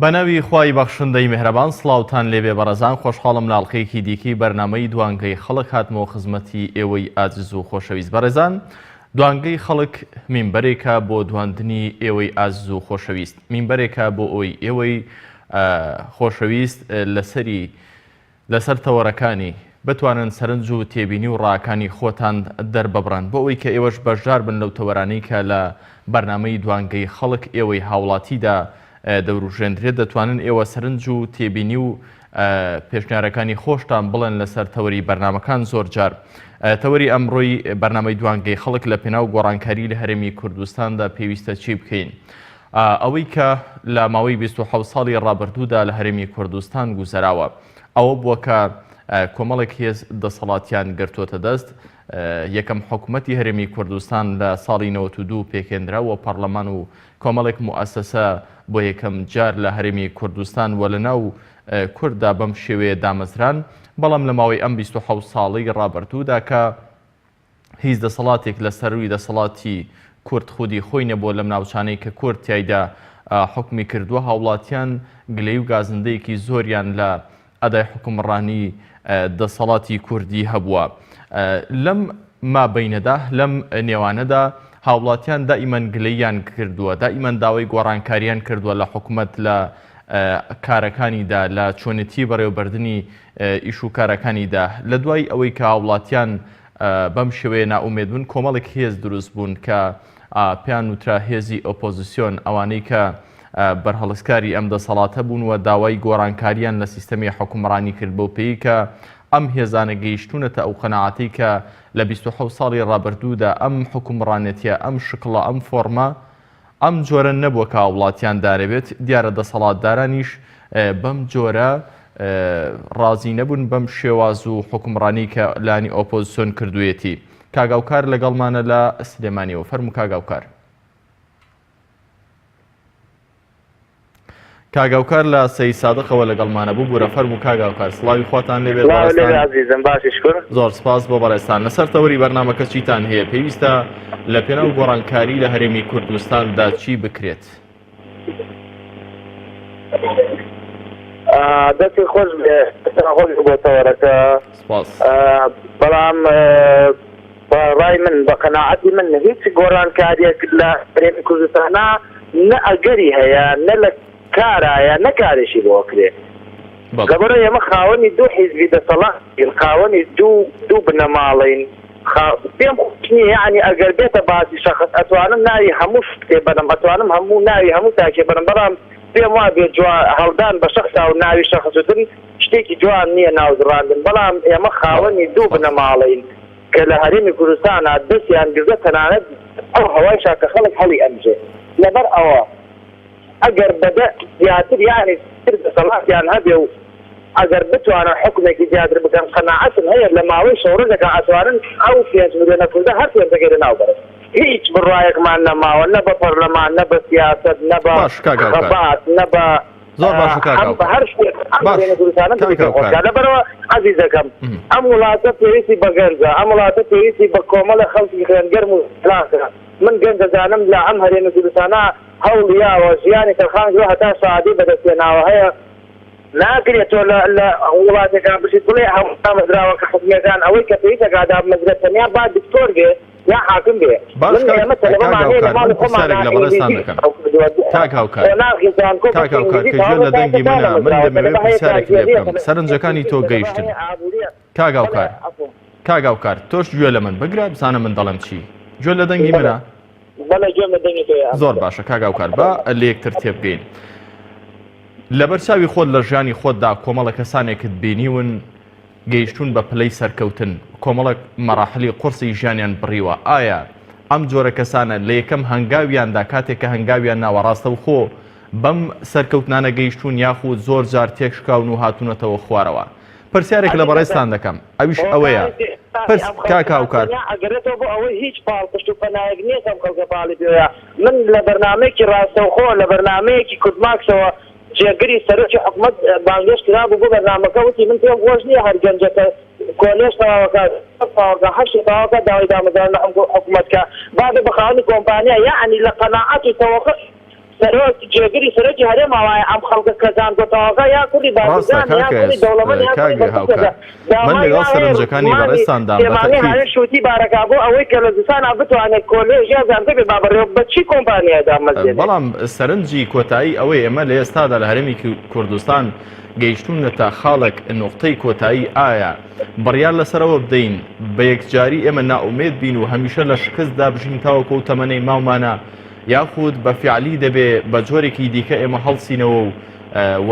بەناوی خوای بەخشندەی میهرەبان سڵاوتان لێبێ بەڕێزان خۆشحاڵم لە ئەڵقەیەکی دیکەی بەرنامەی دوانگەی خەڵک هاتمەوە خزمەتی ئێوەی ئازیز و خۆشەویست بەڕێزان دوانگەی خەڵک مینبەرێکە بۆ دواندنی ئێوەی ئازیز و خۆشەویست مینبەرێکە بۆ ئەوەی ئێوەی خۆشەویست لەسەری لەسەر تەوەرەکانی، بتوانن سەرنج و تێبینی و ڕاکانی خۆتان دەرببڕن، بۆ ئەوەی کە ئێوەش بەشدار بن لەو تەوەرانەی کە لە بەرنامەی دوانگەی خەڵک ئێوەی هاوڵاتیدا دەوروژێندرێت، دەتوانن ئێوە سەرنج و تێبینی و پێشنیارەکانی خۆشتان بڵێن لەسەر تەوەری بەرنامەکان زۆرجار تەوەری ئەمڕۆی بەرنامەی دوانگەی خەڵک لە پێناو گۆڕانکاری لە هەرێمی کوردستاندا پێویستە چی بکەین؟ ئەوەی کە لە ماوەی 27 ساڵی ڕابردوودا لە هەرێمی کوردستان گوزەراوە ئەوە بووە کە کۆمەڵێک هێز دەسەڵاتیان گرتووەتە دەست یەکەم حکوومەتی هەرێمی کوردستان لە ساڵی 92 پێکێنرا و پەرلەمان و کۆمەڵێک موئەسەسە بۆ یەکەم جار لە هەرێمی کوردستان و لە ناو کورددا بەم شێوەیە دامەزران بەڵام لە ماوەی ئەم 27 ساڵەی ڕابردوودا کە هیچ دەسەڵاتێک لە سەرووی دەسەڵاتی کورد خودی خۆی نەبووە لەم ناوچانەی کە کورد تیایدا حوکمی کردووە، هاوڵاتیان گلەیی و گازندەیەکی زۆریان لە ئەدای حوکمڕانی دەسەڵاتی کوردی هەبووە. لەم مابەینەدا، لەم نێوانەدا هاوڵاتیان دائیمەن گلەییان کردووە، دائیمەن داوای گۆڕانکاریان کردووە لە حکومەت لە کارەکانیدا، لە چۆنێتی بەڕێوەبردنی ئیش و کارەکانیدا. لە دوای ئەوەی کە هاوڵاتیان بەم شێوەیە نائومێد بوون، کۆمەڵێک هێز دروست بوون کە پێیان وترا هێزی ئۆپۆزیسیۆن، ئەوانەی کە بەرهەڵستکاری ئەم دەسەڵاتە بوون و داوای گۆڕانکارییان لە سیستەمی حوکمڕانی کرد، بەو پێیەی کە ئەم هێزانە گەیشتوونەتە ئەو قەناعەتەی کە لە 27 ساڵی ڕابردوودا ئەم حوکمڕانێتییە، ئەم شکڵە، ئەم فۆڕمە، ئەم جۆرە نەبووە کە هاوڵاتیان دانەبێت، دیارە دەسەڵاتدارانیش بەم جۆرە ڕازی نەبوون بەم شێواز و حوکمڕانی کە لانی ئۆپۆزسیۆن کردوویەتی. کاک هاوکار لەگەڵمانە لە سلێمانیەوە، فەرموو کاک هاوکار. کاک هاوکار لە سەید سادقەوە لەگەڵمانە ببورە فەرموو کاک هاوکار سڵاوی خواتان لێبێت سڵاو لێ بەڕێزتان ئازیزم باشی شکر زۆر سپاس بۆ بەڕێزتان لەسەر تەوەری بەرنامەکە چیتان هەیە پێویستە لە پێناو گۆڕانکاری لە هەرێمی کوردستاندا چی بکرێت؟ ئا، دەستی خۆش بێ دەستتان خۆش بێ بۆ تەوەرەکە سپاس. ئا، بەڵام بە ڕای من، بە قەناعەتی من هیچ گۆڕانکارییەک لە هەرێمی کوردستانا نە ئەگەری هەیە، نە لە کارایە، نە کارێکی بۆ ئەکرێ. بەڵێ. لەبەرئەوەی ئێمە خاوەنی دوو حیزبی دەسەڵاتین، خاوەنی دوو دوو بنەماڵەین، خا پێم خۆش نییە یەعنی ئەگەر بێتە باسی شەخس ئەتوانم ناوی هەموو شتێ بەرم، ئەتوانم هەموو ناوی هەموو تاکێ بەرم، بەڵام پێم وابێ جوا هەڵدان بە شەخسا و ناوی شەخس وتن شتێکی جوان نییە ناوزڕاندن، بەڵام ئێمە بەڵێ خاوەنی دوو سپاس. بنەماڵەین کە لە هەرێمی کوردستانا دەستیان گرتوە تەنانەت ئەو هەوایشا کە خەڵک هەڵی ئەمژێ لەبەر ئەوە ئەگەر بە دە زیاتر یانی تر دەسەڵاتیان هەبێ و ئەگەر بتوانن حوکمێکی زیاتر بکەن قەناعەتم هەیە لە ماوەی شەوڕۆژێکا ئەتوانن ئەو پێنج ملیۆنە کوردە هەر پێنجەکەی لە ناو بەرن. هیچ بڕوایەکمان نەماوە نە بە پەرلەمان نە بە سیاسەت نە بە باش کاک هاوکار. خەبات نە بە زۆر باشە کاک هاوکار. هەر شتێک ئەم باش هەرێمی کوردستانە کاک دڵی پێ هاوکار. خۆشە لەبەرئەوە عەزیزەکەم مم. ئەم وڵاتە پێویستی بە گەنجە ئەم وڵاتە پێویستی بە کۆمەڵێ خەڵکی خوێنگەرم و چالاکە من گەنج دەزانم لە ئەم هەرێمی کوردستانە هەوڵی یاوە ژیانی تەرخان کردوە هەتا شەهادەی بەدەست هێناوە هەیە ناکرێت تۆ لە لە وڵاتێکا بژیت بڵێ هەموو دامەزراوە کە حکومیەکان ئەوەی کە پێویستە کا دابمەزرێت تەنیا با دکتۆر بێ یا حاکم بێ باش من کاک ئێمە کاک تەلەبەمان هەیە لە هاوکار من ماڵی پرسیارێک خۆمانا لە بەڕێزتان ئینگلیزی دەکەم تەواو کردووە کاک هاوکار قۆناغی زانکۆ کاک بەشی هاوکار ئینگلیزی کە گوێ تەواو لە دەکات دەنگی منە من دانەمەزراوە دەمەوێ تەلەبە هەیە پرسیارێک لێ کارگێڕیە بکەم تەلەبە هەیە سەرنجەکانی تۆ تەلەبە گەیشتن هەیە ئابووریە کاک بەڵێ هاوکار عەفوو کاک هاوکار تۆش گوێ لە من بگرە بزانە من دەڵێم چی گوێ لە دەنگی بەڵێ منە بەڵێ گوێم لە دەنگی تۆیە زۆر ئەمجا باشە کاک هاوکار با لە یەکتر تێبگەین لەبەر چاوی خۆت لە ژیانی خۆتدا کۆمەڵە کەسانێکت بینیون گەیشتوون بە پلەی سەرکەوتن، کۆمەڵێک مەراحلی قوڕسی ژیانیان بڕیوە، ئایا ئەم جۆرە کەسانە لە یەکەم هەنگاویاندا کاتێک کە هەنگاویان ناوە ڕاستەوخۆ بەم سەرکەوتنانە گەیشتوون یاخود زۆر جار تێکشکاون و هاتوونەتەوە خوارەوە؟ پرسیارێک لە عەزیزەکەم بەڕێزتان دەکەم ئەویش ئەوەیە هۆکاری تێکشکانی پرس ئەم کاک خەڵکە هاوکار. تەنیا ئەگەرێتەوە بۆ ئەوەی هیچ پاڵپشت و پەنایەک نییە کە ئەم خەڵکە پاڵی پێوەیە من لە بەرنامەیەکی ڕاستەوخۆ لە بەرنامەیەکی کوردماکسەوە جێگری سەرۆکی حکومەت بانگهێشت کرابوو بۆ بەرنامەکە وتی من پێم خۆش نییە هەر گەنجەکە کۆلێژ تەواوەکات تەواوەکە هەر شتێک تەواوەکات داوای دامەزراندن لە حکومەت کە با بێ بە خاوەنی کۆمپانیا یەعنی لە قەناعەت و تەوەقع. سەرۆک جێگری سەرۆکی هەرێم ئاوایە ئەم خەڵکە کە زانکۆ تەواوکا یا کوڕی ڕاستە بازرگانە یا کاکە کوڕی دەوڵەمەند یا کوڕی کاک بەرپرسێکە هاوکار من داوای لەگەڵ وا هەیە سەرنجەکانی زمانی بەڕێزتاندام بە سلێمانی تەئکید. هاوێ شوتی بارەکا بۆ ئەوەی کە لە زستانا بتوانێت کۆلێژ یا زانکۆ بێ با بەڕێوە بە چی کۆمپانیای دامەزرێنێ؟ بەڵام سەرنجی کۆتایی ئەوەی ئێمە لە ئێستادا لە هەرێمی کوردستان گەیشتوونەتە خاڵێک نوقتەی کۆتایی ئایا بڕیار لەسەر ئەوە بدەین بە یەکجاری ئێمە نائومێد بین و هەمیشە لە شکستدا بژین تاوەکو ئەو تەمەنەی ماومانە یاخود بە فیعلی دەبێ بە جۆرێکی دیکە ئێمە هەڵسینەوە و و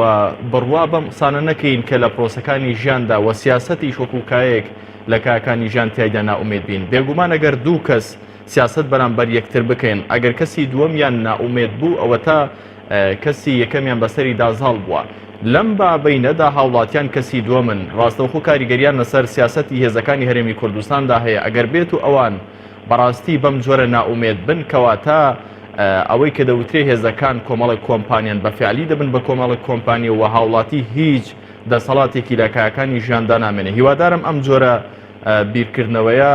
بڕوا بەم قسانە نەکەین کە لە پرۆسەکانی ژیاندا و سیاسەتیش وەکو کایەک لە کایەکانی ژیان تیایدا نائومێد بین. بێگومان ئەگەر دوو کەس سیاسەت بەرامبەر یەکتر بکەن ئەگەر کەسی دووەمیان نائومێد بوو ئەوەتا کەسی یەکەمیان بەسەریدا زاڵ بووە. لەم بابەینەدا هاوڵاتیان کەسی دووەمن ڕاستەوخۆ کاریگەریان لەسەر سیاسەتی هێزەکانی هەرێمی کوردستاندا هەیە ئەگەر بێت و ئەوان بەڕاستی بەم جۆرە نائومێد بن کەواتە ئەوەی کە دەوترێ هێزەکان کۆمەڵێک کۆمپانیان بە فعلی دەبن بە کۆمەڵێک کۆمپانی و هاوڵاتی هیچ دەسەڵاتێکی لە کایەکانی ژیاندا نامێنێ هیوادارم ئەم جۆرە بیرکردنەوەیە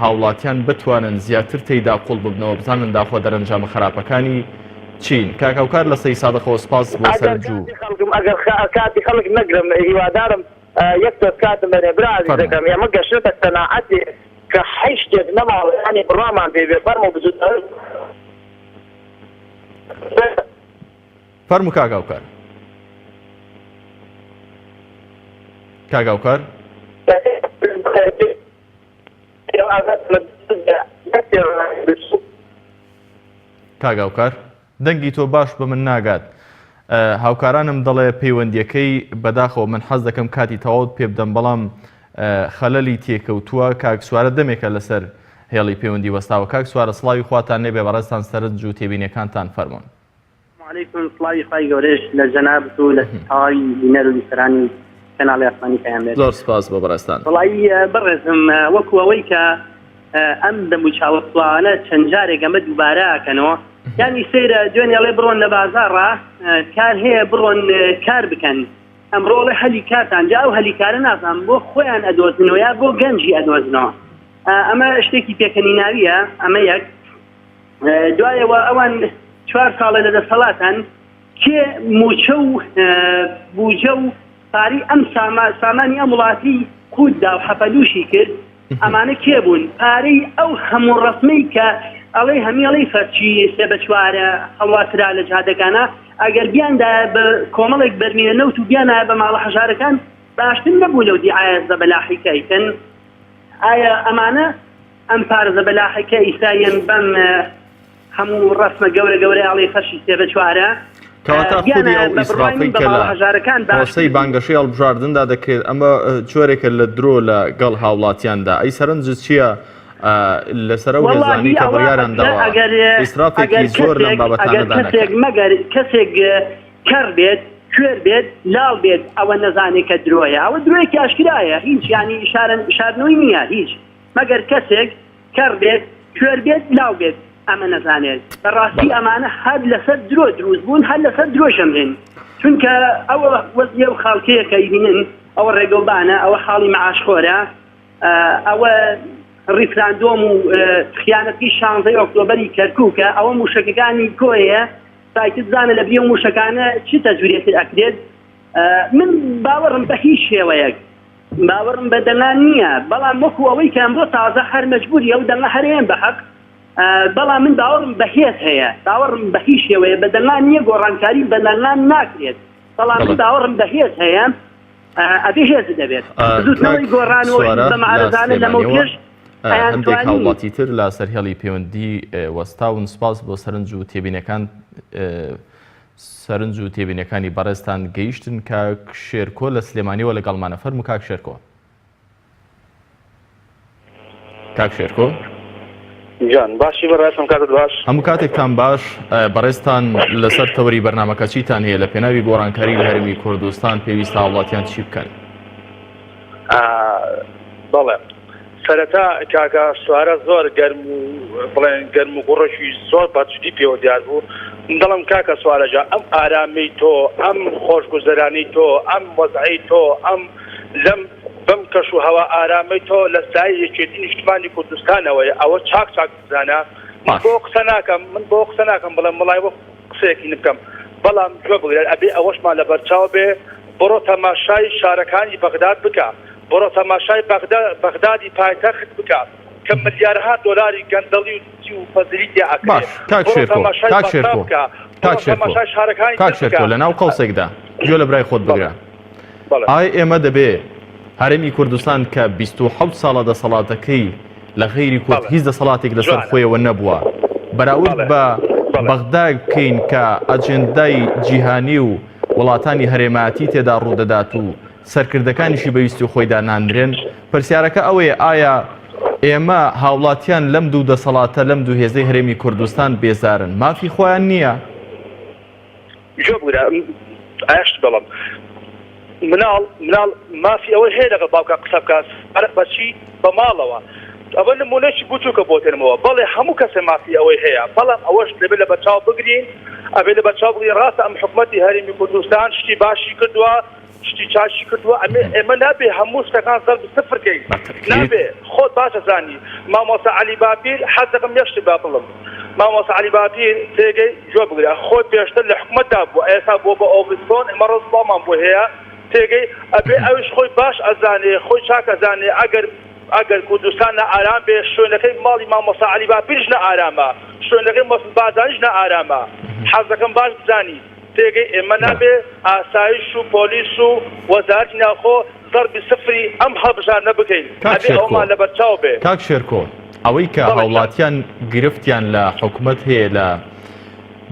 هاوڵاتیان بتوانن زیاتر تێیدا قوڵ ببنەوە بزانن داخۆ دەرەنجامە خراپەکانی چین کاک هاوکار لە سەی سادقەوە سپاس بۆ ئەگەر سەرنج و کاتی خەڵکم ئەگەر کاتی خەڵک نەگرم هیوادارم یەک تۆز کاتم بەنێ برا فەرموو. ئازیزەکەم ئێمە گەشتنەتە قەناعەتێ کە حیچ شتێک نەماوە یانی بڕوامان پێ بێ فەرموو بزوتنەوەی فەرموو کاک هاوکار. کاک هاوکار. کاک هاوکار. دەنگی تۆ باش بە من ناگات. هاوکارانم دەڵێ پەیوەندیەکەی بەداخەوە من حەز دەکەم کاتی تەواوت پێ بدەم بەڵام خەلەلی تێکەوتووە کاک سوارە دەمێکە لەسەر هێڵی پەیوەندی وەستاوە کاک سوارە سڵاوی خواتان لێبێ بەڕێزتان سەرنج و تێبینیەکانتان فەرموون. سلام علیکم سڵاوی خوای گەورەش لە جەنابت و لە تەواوی بینەر و بیسەرانی کەناڵی ئاسمانی پەیام بێت. زۆر سپاس بۆ بەڕێزتان. وەڵایی بەڕێزم وەکو ئەوەی کە ئەم دەم و چاوە سواوانە چەند جارێک ئەمە دووبارە ئەکەنەوە یانی سەیرە دوێنێ ئەڵێ بڕۆن لە بازاڕا کار هەیە بڕۆن کار بکەن ئەمڕۆ ئەڵێ هەلی کارتان جا ئەو هەلی کارە نازانم بۆ خۆیان ئەدۆزنەوە یا بۆ گەنجی ئەدۆزنەوە ئەمە شتێکی پێکەنیناویە ئەمە یەک دوایەوە ئەوان چوار ساڵە لە دەسەڵاتان کێ موچە و بوجە و پارەی ئەم سامانی ئەم وڵاتی قوت دا و حەپەلوشی کرد ئەمانە کێ بوون پارەی ئەو هەموو ڕەسمەی کە ئەڵێ هەمی ئەڵێ فەرچی سێ بە چوارە هەڵواسرا لە جادەکانە ئەگەر بیاندایە بە کۆمەڵێک بەرمیلە نەوت و بیانایە بە ماڵە هەژارەکان باشتر نەبوو لەو دیعایە زەبەلاحی کە ئەیکەن ئایا ئەمانە ئەم پارە زەبەلاحەی کە ئیستا یەن بەم هەموو ڕەسمە گەورە گەورەی ئەڵێی فەرشی سێ بە چوارە کەواتە خودی ئەو ئیسرافەی کە لە پرۆسەی بانگەشەی هەڵبژاردندا دەکرێت ئەمە جۆرێکە لە درۆ لە گەڵ هاوڵاتیاندا ئەی سەرنجت چییە لەسەر ئەو هێزانەی کە بڕیاریان داوە ئیسرافێکی زۆر لەم بابەتانەدا نەکەن؟ مەگەر کەسێک کەڕ بێت کوێر بێت لاڵ بێت ئەوە نەزانێت کە درۆیە ئەوە درۆیەکی ئاشکرایە هیچ یانی شارنەوەی نییە هیچ مەگەر کەسێک کەڕ بێت، کوێر بێت، لاو بێت ئەمە نەزانێت. بەڕاستی ئەمانە هەر لەسەر درۆ دروست بوون، هەر لەسەر درۆش ئەمرن. چونکە ئەوە وەزعی ئەو خەڵکەیە کە ئەیبینن، ئەوە ڕێگەوبانە، ئەوە حاڵی مەعاشخۆرە، ئەوە ڕیفراندۆم و خیانەتی شانزەی ئۆکتۆبەری کەرکووکە، ئەوە مووشەکەکانی کۆیە، سایتت بزانە لەبری ئەو مووشەکانە چ تەزویرێتر ئەکرێت. من باوەڕم بە هیچ شێوەیەک باوەڕم بە دەنگان نییە بەڵام وەکو ئەوەی کە ئەمڕۆ تازە هەر مەجبوری ئەو دەنگە هەرێم بە حەق بەڵام من باوەڕم بە هێز هەیە باوەڕم بە هیچ شێوەیە بە دەنگان نییە گۆڕانکاری بە دەنگان ناکرێت بەڵام من باوەڕم بە هێز هەیە ئەبێ هێز دەبێت بزوتنەوەی گۆڕان و بە معارەزانە لەمەو پێش هەندێک هاوڵاتی تر لە سەر هێڵی پەیوەندی وەستاون سپاس بۆ سەرنج و تێبینەکان سەرنج و تێبینیەکانی بەڕێزتان گەیشتن کاک شێرکۆ لە سلێمانیەوە لەگەڵمانە فەرموو کاک شێرکۆ. کاک شێرکۆ. گیان باشی بەڕێزم کاتت باش. هەموو کاتێکتان باش بەڕێزتان لەسەر تەوەری بەرنامەکە چیتان هەیە لە پێناوی گۆڕانکاری لە هەرێمی کوردستان پێویستە هاوڵاتیان چی بکەن؟ بەڵێ سەرەتا کاکە سوارە زۆر گەرم و بڵێن گەرم و گوڕێکی زۆر بەجدی پێوە دیار بوو من دەڵم کاکە سوارەجا ئەم ئارامی تۆ ئەم خۆشگوزەرانی تۆ ئەم وەزعی تۆ ئەم لەم بەم کەش و هەوا ئارامەی تۆ لە سای یەکێتی نیشتمانی کوردستانەوەیە ئەوە چاک چاک بزانە من بۆ قسە ناکەم من بۆ قسە ناکەم بڵێم وڵای وەک. قسەیەکی نبکەم بەڵام گوێ بگرە ئەبێ ئەوەشمان لەبەرچاو بێ بڕۆ تەماشای شارەکانی بەغداد بکە بڕۆ تەماشای بەغدا بەغدادی پایتەخت بکە کە ملیارها دۆلاری گەندەڵی و دزی و فەزیلی تیا ئەکرێ باش کاک بڕۆ شێرکۆ تەماشای کاک بەغدا شێرکۆ بکە کاک بڕۆ شێرکۆ تەماشای شارەکانی کاک تر شێرکۆ بکە لە ناو قەوسێکدا گوێ لە برای خۆت بەڵێ بگرە بەڵێ. ئای ئێمە دەبێ هەرێمی کوردستان کە 27 ساڵە دەسەڵاتەکەی لە غەیری کورد بەڵێ هیچ دەسەڵاتێک لەسەر جوانە خۆیەوە نەبووە بەراورد بەڵێ بە بەڵێ. بەغدایەک بکەین کە ئەجێندای جیهانی و وڵاتانی هەرێمایەتی تێدا ڕوودەدات و سەرکردەکانیشی بە ویستی خۆی دانانرێن، پرسیارەکە ئەوەیە ئایا ئێمە هاوڵاتیان لەم دوو دەسەڵاتە لەم دوو هێزەی هەرێمی کوردستان بێزارن مافی خۆیان نییە؟ گوێ بگرە ئاشت بەڵم مناڵ مناڵ مافی ئەوەی هەیە لەگەڵ باوکا قسە بکات سەبارەت بە چی بە ماڵەوە ئەوە نمونەیەکی بچووکە بۆ تێنمەوە بەڵێ هەموو کەسێ مافی ئەوەی هەیە بەڵام ئەوەش دەبێت لەبەرچاو بگرین ئەبێ لەبەرچاو بگرین ڕاستە ئەم حکومەتی هەرێمی کوردستان شتی باشی کردووە شتی چاشی کردووە ئەمێ ئێمە نابێ هەموو شتەکان زەرب سفر کەین نابێ خۆت باش ئەزانی مامۆستا عەلی باپیر حەز دەکەم یەک شت با بڵم مامۆستا عەلی باپیر تێگەی گوێ بگرە خۆی پێشتر لە حکومەتدا بووە ئێستا بووە بە ئۆپزسۆن ئێمە ڕێز سڵاومان بۆ هەیە تێگەی ئەبێ ئەویش خۆی باش ئەزانێ خۆی چاک ئەزانێ ئەگەر ئەگەر کوردستان نائارام بێ شوێنەکەی ماڵی مامۆستا عەلی باپیریش نائارامە شوێنەکەی مەسعود بارزانیش نائارامە حەز دەکەم باش بزانی تێگەی ئێمە نابێ ئاسایش و پۆلیس و وەزارەتی ناوخۆ زەربی سفری ئەم هەڵبژاردنە بکەین کاک ئەبێ شێرکۆ ئەوەمان لەبەرچاو بێ. کاک شێرکۆ ئەوەی کە بەڵێ کاک. هاوڵاتیان گرفتیان لە حکومەت هەیە لە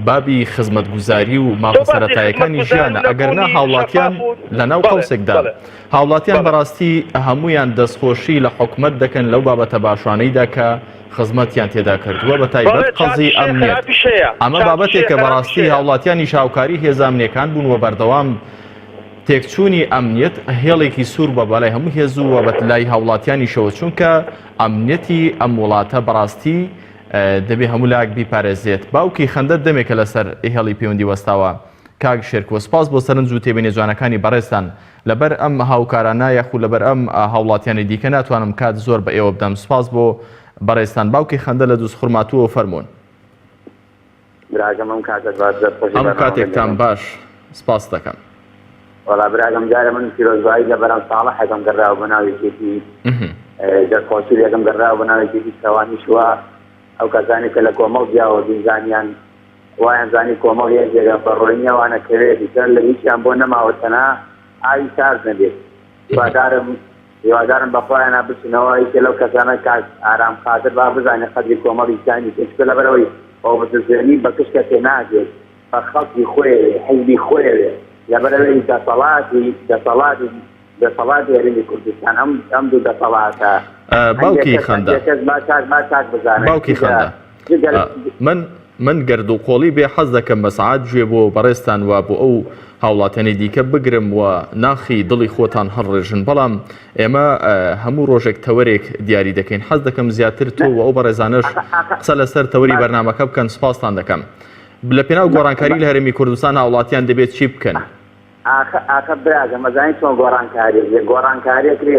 بابی خزمەتگوزاری و تۆ مافە باسی سەرەتایەکانی خزمەتگوزاری و ژیانە ئەگەرنا نەبوونی هاوڵاتیان شەفاف و لە ناو بەڵێ قەوسێکدان بەڵێ هاوڵاتیان بەڵێ. بەڕاستی هەموویان دەستخۆشی لە حکومەت دەکەن لەو بابەتە باشانەیدا کە خزمەتیان تێدا کردووە بە تایبەت بەڵێ قەزی چاکیش هەیە ئەمنیەت خراپیش هەیە ئەمە چاکیش هەیە بابەتێکە خراپیش بەڕاستی هەیە. هاوڵاتیانیش هاوکاری هێزە ئەمنیەکان بوون و بەردەوام تێکچوونی ئەمنیەت هێڵێکی سوور بووە بەلای هەموو هێز و بە لای هاوڵاتیانیشەوە چونکە ئەمنیەتی ئەم وڵاتە بەڕاستی دەبێ هەموو لایەک بیپارێزێت باوکی خەندە دەمێکە لەسەر هێڵی پەیوەندی وەستاوە کاک شێرکۆ سپاس بۆ سەرنج و تێبینی جوانەکانی بەڕێزتان لەبەر ئەم هاوکارانە یاخود لەبەر ئەم هاوڵاتیانی دیکە ناتوانم کات زۆر بە ئێوە بدەم سپاس بۆ بەڕێزتان باوکی خەندە لە دوزخورماتووەوە فەرموون. براکەم ئەم کاتەت باش دەست خۆشی هەموو بەرنامەکەت کاتێکتان دەکەم. باش سپاست دەکەم. وەڵا براکەم جارێ من پیرۆزبایی لە بەرام ساڵح ئەکەم گەڕاوە بۆ ناو یەکێتی دەست خۆشی لێکەم گەڕاوە بۆ ناو یەکێتی شەوانیش وا ئەو کەسانی کە لە کۆمەڵ جیاوە بین زانیان وایان زانی کۆمەڵ یەک جێگا بە ڕۆینی ئەوانە کەوێت ئیتر لە هیچیان بۆ نەماوە تەنها ئاوی سارد نەبێت هیوادارم هیوادارم بە خۆیانا بچنەوە یەکێ لەو کەسانە کاک ئارام قادر با بزانێ قەدری کۆمەڵی ئیسلامی چیە چونکە لەبەرئەوەی ئۆپۆزسیۆنی بە کش کەسێ ناگرێت بە خەڵکی خۆیەوێ حزبی خۆیەوێ لەبەرئەوەی دەسەڵاتی دەسەڵاتی دەسەڵاتی هەرێمی کوردستان ئەم ئەم دوو دەسەڵاتە هەندێک باوکی کەس خەندە هەندێک کەس با چاک با چاک بزانن باوکی جگە خەندە جگە لە من من گەرد و قۆڵی بێ حەز دەکەم بە سەعات گوێ بۆ بەڕێزتان و بۆ ئەو هاوڵاتیانی دیکە بگرم و ناخی دڵی خۆتان هەڵڕێژن بەڵام ئێمە هەموو ڕۆژێک تەوەرێک دیاری دەکەین حەز دەکەم زیاتر تۆ و ئەو بەڕێزانەش قسە لەسەر تەوەری بەرنامەکە بکەن سپاستان دەکەم لە پێناو گۆڕانکاری لە هەرێمی کوردستان هاوڵاتیان دەبێت چی بکەن؟ ئاخە ئاخە براکەم ئەزانی چۆن گۆڕانکاری ئەکرێ گۆڕانکاری ئەکرێ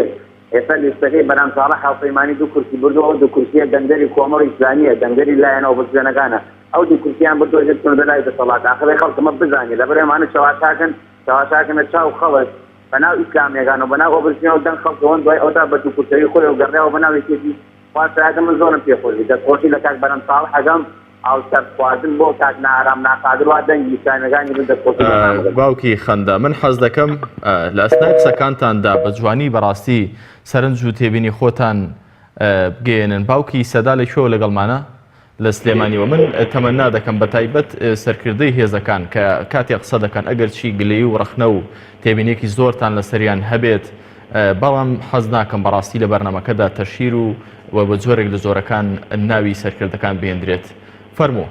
ئێستا لیستەکەی بەرام ساڵح هاوپەیمانی دوو کورسی بردووە ئەو دوو کورسیە دەنگدەری کۆمەڵی ئیسلامیە دەنگدەری لایەنە ئۆپۆزسیۆنەکانە ئەو دوو کورسیان بردووە ژێر چونەتە لای دەسەڵات ئاخە بێ خەڵک ئەمە بزانێ لەبەر ئەمانە چەواشاکەن چەواشاکەنە چاو خەڵک بەناو ئیسلامیەکان و بەناو ئۆپۆزسیۆن دەنگ خەڵکەوەن دوای ئەوتا بە دوو کورسەکەی خۆیەوە گەڕیاوە بەناو یەکێتی خوا شایەتە من زۆرم پێ خۆش بوو دەست خۆشی لە کاک بەرام ساڵح ئەکەم هاوسەر خواردن بۆ کاک نائارام ناقادر وا دەنگی ئیسلامیەکانی بن دەست خۆشی بەرنامەکە دەکەم. باوکی خەندە من حەز دەکەم لە ئەسنای قسەکانتاندا بە جوانی بەڕاستی سەرنج و تێبینی خۆتان بگەیەنن باوکی سەدا لە کوێوە لەگەڵمانە؟ لە سلێمانیوە من تەمەنا دەکەم بە تایبەت سەرکردەی هێزەکان کە کاتێ قسە دەکەن ئەگەرچی گلەیی و ڕەخنە و تێبینیەکی زۆرتان لەسەریان هەبێت بەڵام حەز ناکەم بەڕاستی لە بەرنامەکەدا تەشهیر و و بە جۆرێک لە جۆرەکان ناوی سەرکردەکان بهێندرێت فەرموو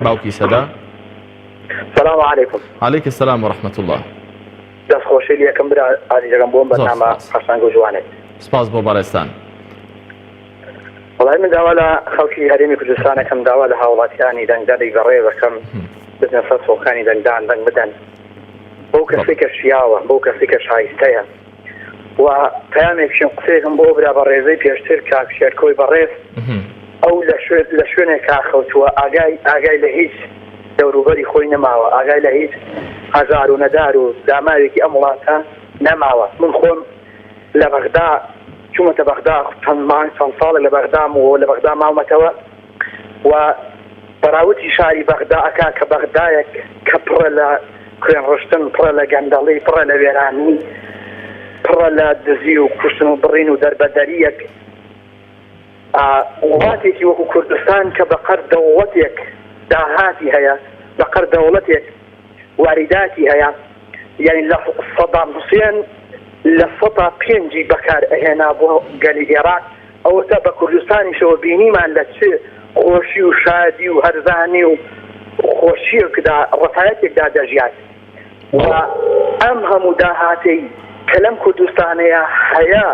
باوکی سەدا سلام علیکم علیک السلام و رحمة الله دەست خۆشی لەکەم برا ئازیزەکەم بۆم زۆر بەرنامە سپاس قەشەنگ و جوانت سپاس بۆ بەڕێزتان وەڵای من داوا لە خەڵکی هەرێمی کوردستانەکەم داوا لە هاوڵاتیانی دەنگدەری بەڕێزەکەم بچنە سەر سۆکانی دەنگدان دەنگ بدەن بەو کەسەی کە شیاوە بەو کەسەی کە شایستەیە و پەیامێکشم قسەیەکم بۆ برا بەڕێزەی پێشتر کاک شێرکۆی بەڕێز. ئەو لە شوێن لە شوێنێکا خەوتووە ئاگای ئاگای لە هیچ دەوروبەری خۆی نەماوە ئاگای لە هیچ هەژار و نەدار و داماوێکی ئەم وڵاتە نەماوە من خۆم لە بەغدا چوومەتە بەغدا چەند مانگ چەند ساڵێک لە بەغدام و لە بەغدا ماومەتەوە و بەراوردی شاری بەغدا ئەکا کە بەغدایەک کە پڕە لە خوێنڕشتن، پڕە لە گەندەڵی، پڕە لە وێرانی، پڕە لە دزی و کوشتن و بڕین و دەربەدەرییەک، وڵاتێکی وەکو کوردستان کە بەقەد دەوڵەتێک داهاتی هەیە، بەقەد دەوڵەتێک واریداتی هەیە، یانی لە سەدام حوسێن لە سەتا پێنجی بەکار ئەهێنا بۆ گەلی ئێراق، ئەوەتا بە کوردستانیشەوە بینیمان لە چ خۆشی و شادی و هەرزانی و خۆشیەکدا ڕەفایەتێکدا دەژیان و ئەم هەموو داهاتەی کە لەم کوردستانەیە هەیە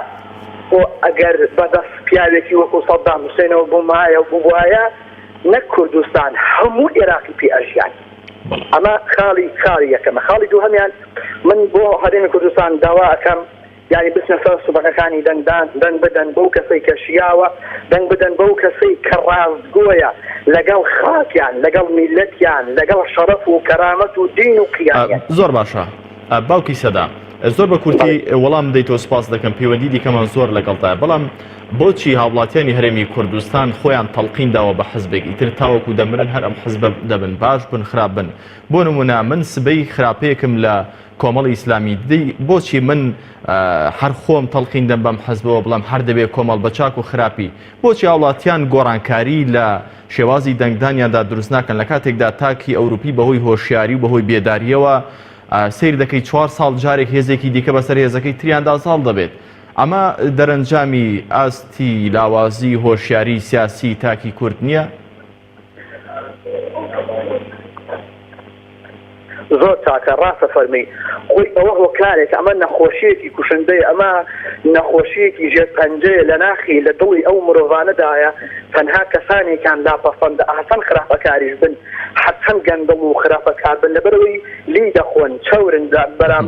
خۆ ئەگەر بەدەست پیاوێکی وەکو سەدام حوسێنەوە بوومایە و بووایە نەک کوردستان هەموو ئێراقی پێ ئەژیان. ئەمە خاڵی خاڵی یەکەمە. خاڵی دووهەمیان من بۆ هەرێمی کوردستان داوا ئەکەم یانی بچنە سەر سندوقەکانی دەنگدان، دەنگ بدەن بەو کەسەی کە شیاوە، دەنگ بدەن بەو کەسەی کە ڕاستگۆیە لەگەڵ خاکیان، لەگەڵ میللەتیان، لەگەڵ شەڕەف و کەرامەت و دین و قیامیان. زۆر باشە باوکی سەدا زۆر بە کورتی وەڵام دەیتەوە سوپاست دەکەم پەیوەندی دیکەمان زۆر لەگەڵدایە بەڵام بۆچی هاوڵاتیانی هەرێمی کوردستان خۆیان تەڵقین داوە بە حزبێک ئیتر تاوەکو دەمرن هەر ئەم حزبە دەبن باش بن خراپ بن بۆ نمونە من سبەی خراپەیەکم لە کۆمەڵی ئیسلامی دی بۆچی من هەر خۆم تەڵقین دەم بەم حزبەوە بڵێم هەر دەبێ کۆمەڵ بە چاک و خراپی بۆچی هاوڵاتیان گۆڕانکاری لە شێوازی دەنگدانیاندا دروست ناکەن لە کاتێکدا تاکی ئەوروپی بەهۆی هۆشیاری و بەهۆی بێداریەوە سیر دەکەی چوار ساڵ جارێک هێزێکی دیکە بەسەر هێزەکەی تریاندا زاڵ دەبێت ئەمە دەرەنجامی ئاستی لاوازی هۆشیاری سیاسی تاکی کورد نییە؟ زۆر چاکە ڕاستە فەرمی خۆی ئەوە هۆکارێک ئەمە نەخۆشیەکی کوشندەیە ئەمە نەخۆشیەکی ژێر پەنجەیە لە ناخی لە دڵی ئەو مرۆڤانەدایە تەنها کەسانێکان لا پەسەندە هەچەند خراپەکاریش بن هەرچەند گەندەڵ و خراپەکار بن لەبەرەوەی لێی دەخۆن چەورن بەرام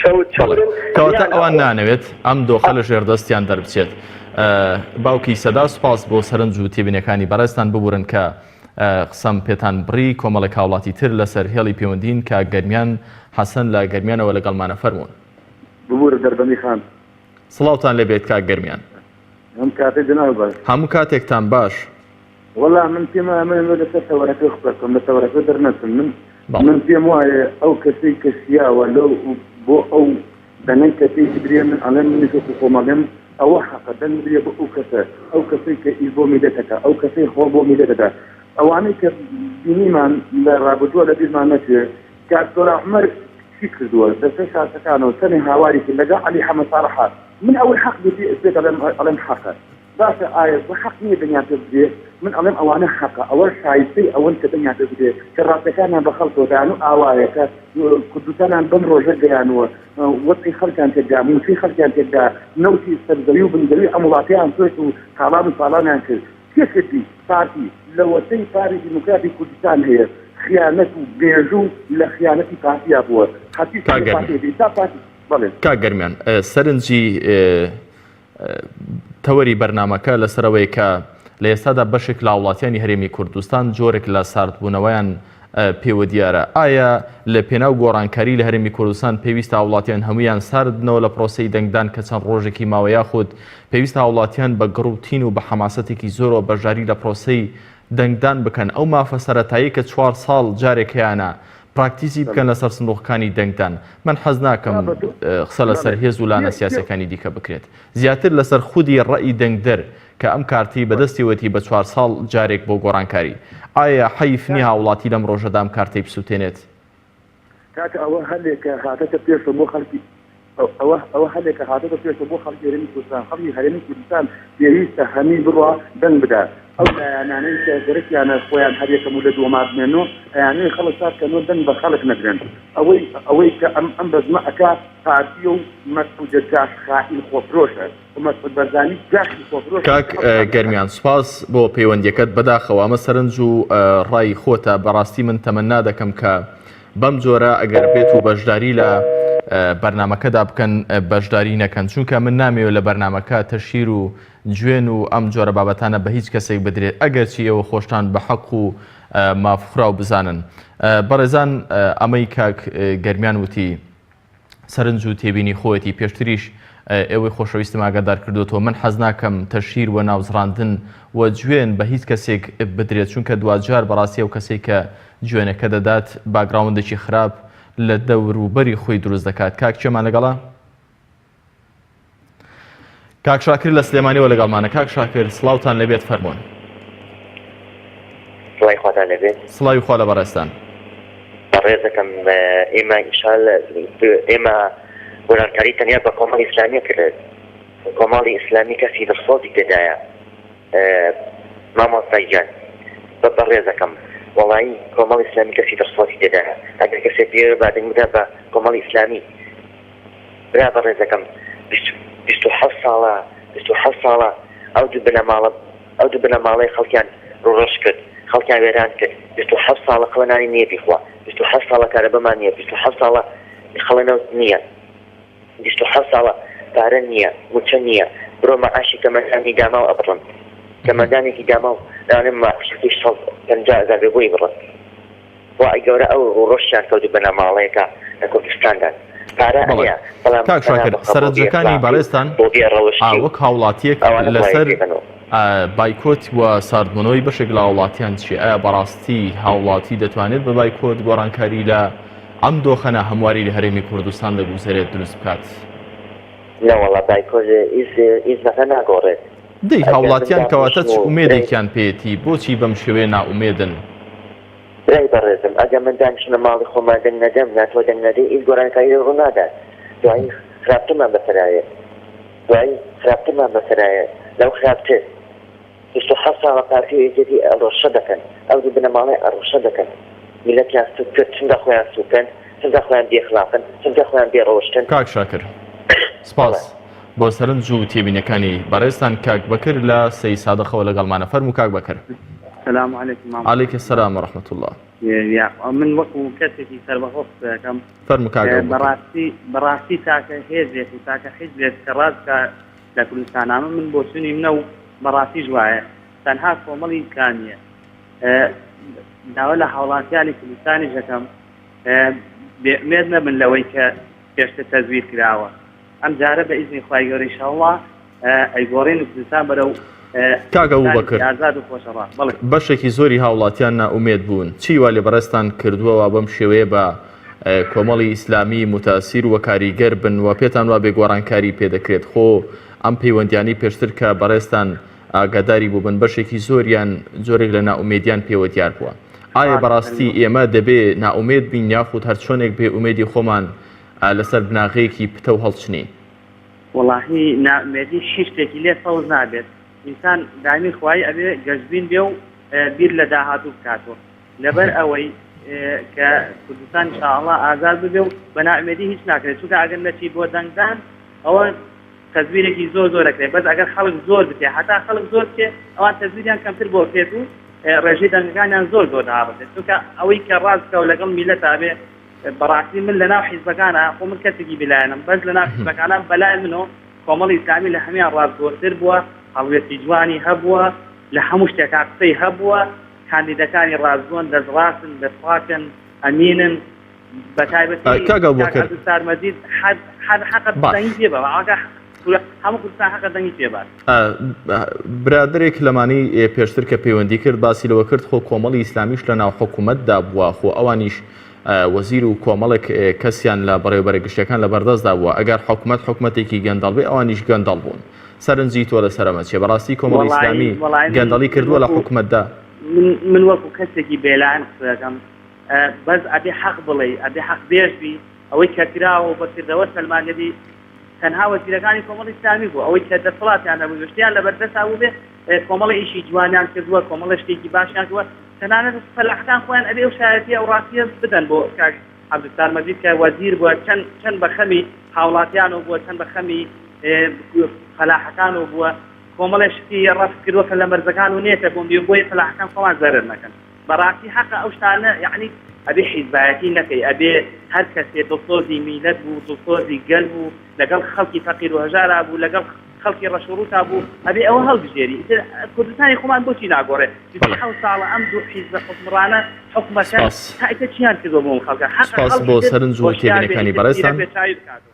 چەور چەورن کەواتە ئەوان نانەوێت ئەم دۆخە لە ژێردەستیان دەربچێت. باوکی سەدا سوپاس بۆ سەرنج و تێبینەکانی بەڕێزتان ببورن کە قسەم پێتان بڕی کۆمەڵێک هاوڵاتی تر لەسەر هێڵی پەیوەندین کاک گەرمیان حەسەن لە گەرمیانەوە لەگەڵمانە فەرموون. ببورە دەربەندی خان. سڵاوتان لێ بێت کاک گەرمیان. هەم کاتێ جەنابت باش. هەموو کاتێکتان باش. وەڵا من پێم وایە من ئەمەوێ لەسەر تەوەرەکەی قسە بکەم لە تەوەرەکە دەرنەچم من من پێم وایە ئەو کەسەی کە شیاوە لەو بۆ ئەو دەنگەی کە پێی بدرێ من ئەڵێم منیش وەکو خۆم ئەڵێم ئەوە حەقە دەنگ بدرێ بۆ ئەو کەسە ئەو کەسەی کە ئیش بۆ میللەت ئەکا ئەو کەسەی خۆڵ بۆ میللەت ئەدا ئەوانەی کە بینیمان لە ڕابردووە لە بیرمان نەچێ کاک سۆران عومەر چی کردووە لەسەر شاشەکانەوە چەنێ هاواری کرد لەگەڵ عەلی حەمە ساڵح من ئەوەی حەق بێ پێ دەڵێم ئەڵێم حەقە باشە ئایا بە حەق نییە دەنگیان پێ بدرێ؟ من ئەڵێم ئەوانە حەقە، ئەوە شایستەی ئەوەن کە دەنگیان پێ بدرێ، کە ڕاستیەکانیان بە خەڵک دان و ئاوایە کە کوردستانیان بەم ڕۆژە گەیانووە، وەزعی خەڵکیان تێکدا، مووچەی خەڵکیان تێکدا، نەوتی سەر زەوی و بن زەوی ئەم وڵاتەیان فرۆشت و تاڵان و تاڵانیان کرد. کێ کردی؟ پارتی. لەوەتەی پارتی دیموکراتی کوردستان هەیە خیانەت و مێژوو لە خیانەتی پارتیا بووە. هەرچی کاک گەرمیان. پارتی هەبێ تا پارتی بەڵێ. کاک گەرمیان سەرنجی تەوەری بەرنامەکە لەسەر ئەوەیە کە لە ئێستادا بەشێک لە هاوڵاتیانی هەرێمی کوردستان جۆرێک لە ساردبوونەوەیان پێوە دیارە. ئایا لە پێناو گۆڕانکاری لە هەرێمی کوردستان پێویستە هاوڵاتیان هەموویان سارد بنەوە لە پرۆسەی دەنگدان کە چەند ڕۆژێکی ماوە یاخود پێویستە هاوڵاتیان بە گڕ و تین و بە حەماسەتێکی زۆرەوە بەشداری لە پرۆسەی دەنگدان بکەن ئەو مافە سەرەتایی کە چوار ساڵ جارێک هەیانە پراکتیزی بکەن لەسەر سندوقەکانی دەنگدان. من حەز ناکەم قسە لەسەر هێز و لانە سیاسیەکانی دیکە بکرێت. زیاتر لەسەر خودی ڕەئی دەنگدەر کە ئەم کارتەی بەدەستیەوەتی بە چوار ساڵ جارێک بۆ گۆڕانکاری. ئایا حەیف نیە هاوڵاتی لەم ڕۆژەدا ئەم کارتەی بسوتێنێت؟ کاکە ئەوە هەلێکە هاتەتە پێشەوە بۆ خەڵکی ئەوە ئەوە هەلێکە هاتۆتە پێشەوە بۆ خەڵکی هەرێمی کوردستان، خەڵکی هەرێمی کوردستان پێویستە هەمی بڕوا دەنگ بدا، ئەو لایەنانەی کە گەرەکیانە خۆیان هەر یەکەم و لە دووەما بمێنۆ ئەیانەوێ خەڵک سارد کەنۆ دەنگ بە خەڵک نەدرێن، ئەوەی ئەوەی کە ئەم ئەم بەزمە ئەکا پارتیە و مەسعودە جاش خائین خۆفرۆشە و مەسعود بەرزانی جاشی خۆفرۆشە کاک گەرمیان سوپاس بۆ پەیوەندیەکەت بەداخەوە ئەمە سەرنج و ڕای خۆتە بەڕاستی من تەمەنا دەکەم کە بەم جۆرە ئەگەر بێت و بەشداری لە. بەرنامەکەدا بکەن بەشداری نەکەن چونکە من نامەوێت لە بەرنامەکە تەشهیر و جوێن و ئەم جۆرە بابەتانە بە هیچ کەسێک بدرێت ئەگەرچی ئێوە خۆشتان بە حەق و مافخوراو بزانن. بەڕێزان ئەمەی کاک گەرمیان وتی سەرنج و تێبینی خۆیەتی پێشتریش ئێوەی خۆشەویستم ئاگادار کردوێتەوە من حەز ناکەم تەشهیر و ناوزڕاندن و جوێن بە هیچ کەسێک بدرێت چونکە دواجار بەڕاستی ئەو کەسێک کە جوێنەکە دەدات background ێکی خراپ لە دەوروبەری خۆی دروست دەکات کاک کێمان لەگەڵە؟ کاک شاکر لە سلێمانیەوە لەگەڵمانە کاک شاکر سڵاوتان لێبێت فەرموون. سڵای خواتان لێبێت. سڵاوی خوا لە بەڕێزتان. بەڕێزەکەم ئێمە ئیشال ئێمە گۆرانکاری تەنیا بە کۆمەڵی ئیسلامیە کرد کۆمەڵی ئیسلامی کەسی دڵسۆزی تێدایە مامۆستای گیان بە بەڕێزەکەم وەڵایی کۆمەڵی ئیسلامی کەسی دڵسۆزی تێدایە ئەگەر کەسێک بیەوێ با دەنگ بدا بە کۆمەڵی ئیسلامی برا بەڕێزەکەم 27 ساڵە 27 ساڵە ئەو دوو بنەماڵە ئەو دوو بنەماڵەی خەڵکیان ڕووڕەش کرد خەڵکیان وێران کرد 27 ساڵە خەڵە نانی نییە بیخوا 27 ساڵە کارەبەمان نییە 27 ساڵە خەڵە نەوت نییە 27 ساڵە پارە نییە موچە نییە برۆ مەعاشی کەمەندانی داماو ئەبڕن کەمەندانێکی داماو لەوانەیە مەعاشەکەی 150 هەزار بێ بۆی بڕن خوای گەورە ئەو ڕووڕەشیان کەوت بنەماڵەیەکە لە کوردستاندان پارە بەڵێ هەیە بەڵام کاک پەنا شاکر بخە بۆ بێ سەرنجەکانی ئەخلاقی و بەڕێزتان بۆ بێ ئا ڕەوشتی و وەک هاوڵاتیەک ئەوانە خوای لەسەر پێ بەنەوە. ئا بایکۆت و ساردبوونەوەی بەشێک لە هاوڵاتیان چیە ئایا بەڕاستی هاوڵاتی دەتوانێت بە بایکۆت گۆڕانکاری لە ئەم دۆخە ناهەمواری لە هەرێمی کوردستان دەگوزەرێت دروست بکات؟ نەوەڵا بایکۆت هیچ هیچ مەسە ناگۆڕێت دەی ئەگەر من هاوڵاتیان کەواتە دابنیشم چ و برای ئومێدێکیان پێیەتی بۆچی بەم شێوەیە نائومێدن؟ برای بەڕێزم ئەگەر من دانیشم لە ماڵی خۆما دەنگ نەدەم یان تۆ دەنگ نەدەی هیچ گۆرانکاری ڕوونادات دوایی خراپترمان بەسەرایەت دوایی خراپترمان بەسەرایەت لەو خراپتر 27 ساڵە پارتی و یەکێتی ڕەشە دەکەن ئەو دوو بنەماڵەی ڕەشە دەکەن میلەتیان سوک کرد چونکە خۆیان سوکن چونکە خۆیان بێخلاقن چونکە خۆیان بێڕەوشتن. کاک شاکر سپاس بۆ سەرنج و تێبینەکانی بەڕێزتان کاک بەکر لە سەی سادقەوە لەگەڵمانە فەرموو کاک بەکر. سلام علیکم مامۆستا. علیک السلام و رحمة اللە. یاخوا من وەکو کەسێکی سەربەخۆ قسە دەکەم فەرموو کاک ئەبوبەکر. بەڕاستی بەڕاستی تاکە هێزێک و تاکە حیزبێک کە ڕاست بکا لە کوردستان ئەمە من بۆچوونی منە و بەڕاستیش وایە تەنها کۆمەڵی ئیسلامییە داوا لە هاوڵاتیانی کوردستانیش دەکەم بێ ئومێد نەبن لەوەی کە پێشتر تەزویر کراوە ئەم جارە بە ئیزنی خوای گەورە ئیشەڵڵا ئەیگۆڕین و کوردستان بەرەو کاک ئەبوبەکر ئازاد و خۆشەڕا بەڵێ بەشێکی زۆری هاوڵاتیان نائومێد بوون چی وا لێ بەڕێزتان کردووە وا بەم شێوەیە بە کۆمەڵی ئیسلامی موتاسیر و کاریگەر بن و پێتان وابێ گۆڕانکاری پێ دەکرێت خۆ ئەم پەیوەندیانەی پێشتر کە بەڕێزتان ئاگاداری بووبن بەشێکی زۆریان جۆرێک لە نائومێدیان پێوە دیار بووە ئایا بەڕاستی ئێمە دەبێ نائومێد بین یاخود هەرچۆنێک بێ ئومێدی خۆمان لەسەر بناغەیەکی پتەو هەڵچنین؟ وەڵاهی نائومێدی هیچ شتێکی لێ سەوز نابێت ئینسان دایمی خوایی ئەبێ گەشبین بێ و بیر لە داهاتوو بکاتەوە لەبەر ئەوەی کە کوردستان ان شاء اللە ئازاد ببێ و بە نائومێدی هیچ ناکرێت چونکە ئەگەر نەچی بۆ دەنگدان ئەوە تەزویرێکی زۆر زۆر ئەکرێت بەس ئەگەر خەڵک زۆر بچێ هەتا خەڵک زۆر بچێ ئەوان تەزویریان کەمتر بۆ بکرێت و ڕێژەی دەنگەکانیان زۆر زۆر دابەزێت چونکە ئەوەی کە ڕاست بکە و لەگەڵ میلەتا بێ بەڕاستی من لەناو حیزبەکانە خۆ من کەسێکی بلایەنم بەس لەناو حیزبەکانە بەلای منەوە کۆمەڵی ئیسلامی لە هەموان ڕاستگۆتر بووە هەڵوێستی جوانی هەبووە لە هەموو شتێکا قسەی هەبووە کاندیدەکانی ڕاستگۆن دەستڕاستن دەستپاکن ئەمینن بەتایبەتی کاک کاک ئەبوبەکر عەبدولستار مەجید حەد حەد حەقە باش دەنگی پێ بە ئاگا هەموو کوردستان حەقە دەنگی پێ بات. برادەرێک لەمانەی پێشتر کە پەیوەندی کرد باسی لەوە کرد خۆ کۆمەڵی ئیسلامیش لە ناو حکوومەتدا بووە خۆ ئەوانیش وەزیر و کۆمەڵێک کەسیان لە بەڕێوەبەرە گشتیەکان لە بەردەستدا بووە ئەگەر حکومەت حکومەتێکی گەندەڵ بێ ئەوانیش گەندەڵ بوون سەرنجی تۆ لەسەر ئەمە چیە بەڕاستی کۆمەڵی وەڵایی ئیسلامی وەڵایی من گەندەڵی من کردووە لە وەکو حکومەتدا؟ من من وەکو کەسێکی بێلایەن قسە دەکەم بەس ئەبێ حەق بڵێی ئەبێ حەق بێژ بی ئەوەی کە کراوە و بە کردەوە سەلماندبی تەنها وەزیرەکانی کۆمەڵی ئیسلامی بوو ئەوەی کە دەسەڵاتیان هەبوو شتیان لەبەر دەستا بووبێ کۆمەڵی ئیشی جوانیان کردووە کۆمەڵە شتێکی باشیان کردووە تەنانەت فەلاحەکان خۆیان ئەبێ ئەو شایەتیە ئەو ڕاستیە بدەن بۆ کاک عەبدولستار مەجید کە وەزیر بووە چەند چەند بە خەمی هاوڵاتیانەوە بووە چەند بە خەمی فەلاحەکانەوە بووە کۆمەڵێ شتی ڕەفت کردووە کە لە مەرزەکان و نێتە بۆم بۆیە فەلاحەکان خۆمان زەرەر نەکەن بەڕاستی حەقە ئەو شتانە یەعنی. ئەبێ حیزبایەتی نەکەی ئەبێ هەر کەسێ دڵسۆزی میلەت بوو دڵسۆزی گەل بوو لەگەڵ خەڵکی فەقیر و هەژارا بوو لەگەڵ خەڵکی ڕەش و ڕووتا بوو ئەبێ ئەوە هەڵبژێری ئیتر کوردستانی خۆمان بۆچی ناگۆڕێ بەڵێ. 27 ساڵە ئەم دوو حیزبە حوکمڕانە حوکمەکەن سپاس. تا ئیتر چیان کردوە بۆ ئەم خەڵکە حەقە سپاس خەڵکی بۆ تر سەرنج و هۆشیار بێ تێبینەکانی ئیتر بەڕێزتان. زیرەک بێ چاوی بکاتەوە.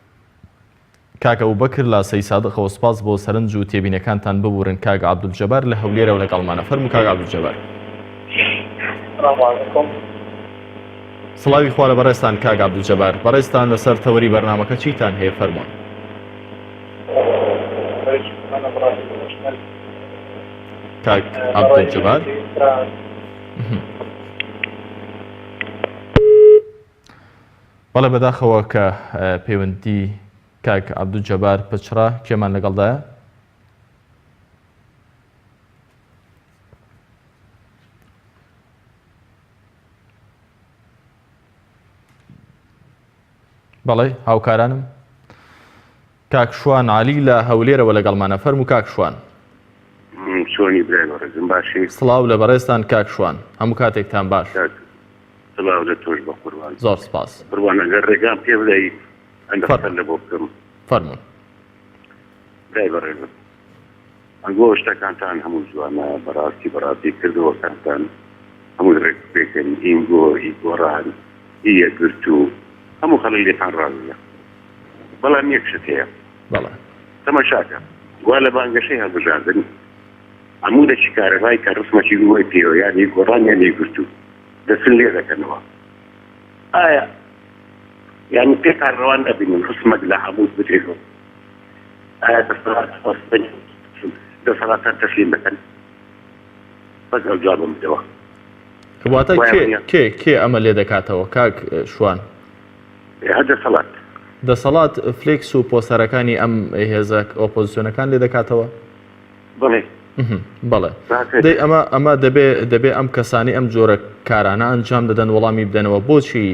کاک ئەبوبەکر لە سەیسادقەوە سپاس بۆ سەرنج و تێبینەکانتان ببورن کاک عەبدولجەبار لە هەولێرەوە لەگەڵمانە فەرموو کاک عەبدولجەبار. سلام علیکم. سڵاوی خوا لە بەڕێزتان کاک عەبدولجەبار بەڕێزتان لەسەر تەوەری بەرنامەکە چیتان هەیە فەرموون. کاک عەبدولجەبار. بەڵێ بەداخەوە کە پەیوەندی کاک عەبدولجەبار پچڕا، کێمان لەگەڵدایە؟ بەڵێ هاوکارانم کاک شوان عەلی لە هەولێرەوە لەگەڵمانە فەرموو کاک شوان. چۆنی برای بەڕێزم باشی؟ سڵاو لە بەڕێزتان کاک شوان هەموو کاتێکتان باش. کاک سڵاو لە تۆش بە قوربان. زۆر سپاس. قوربان ئەگەر ڕێگام پێ بدەی هەندە قسە لە بۆ بکەم. فەرموون. برای بەڕێزم ئەگۆ شتەکانتان هەموو جوانە بەڕاستی بەڕاستی کردەوەکانتان هەمووی ڕێک و پێکن ئینگۆ ئی گۆڕان ئی یەکگرتوو هەموو خەڵک لێتان ڕازیە بەڵام یەک شت هەیە بەڵێ. تەماشاکە وا لە بانگەشەی هەڵبژاردن عەمودەکی کارەبای کە ڕسمەکی ئوەی پێوە یان ئی گۆڕان یان یەکگرتوو دەچن لێ دەکەنەوە ئایا یانی پێتان ڕەوا نابینن ڕسمەک لە عەمود بدرێت ئایا دەسەڵات دەسەڵاتان تەسلیم دەکەن بەس ئەو جوابم بدەوە. واتە کێ کێ کێ ئەمە لێ دەکاتەوە کاک شوان؟ هەر دەسەڵات. دەسەڵات فلێکس و پۆستەرەکانی ئەم هێزە ئۆپۆزیسیۆنەکان لێ دەکاتەوە؟ بەڵێ. بەڵێ دەی ئەمە ئەمە دەبێ دەبێ ئەم کەسانی ئەم جۆرە کارانە ئەنجام دەدەن وەڵامی بدەنەوە بۆچی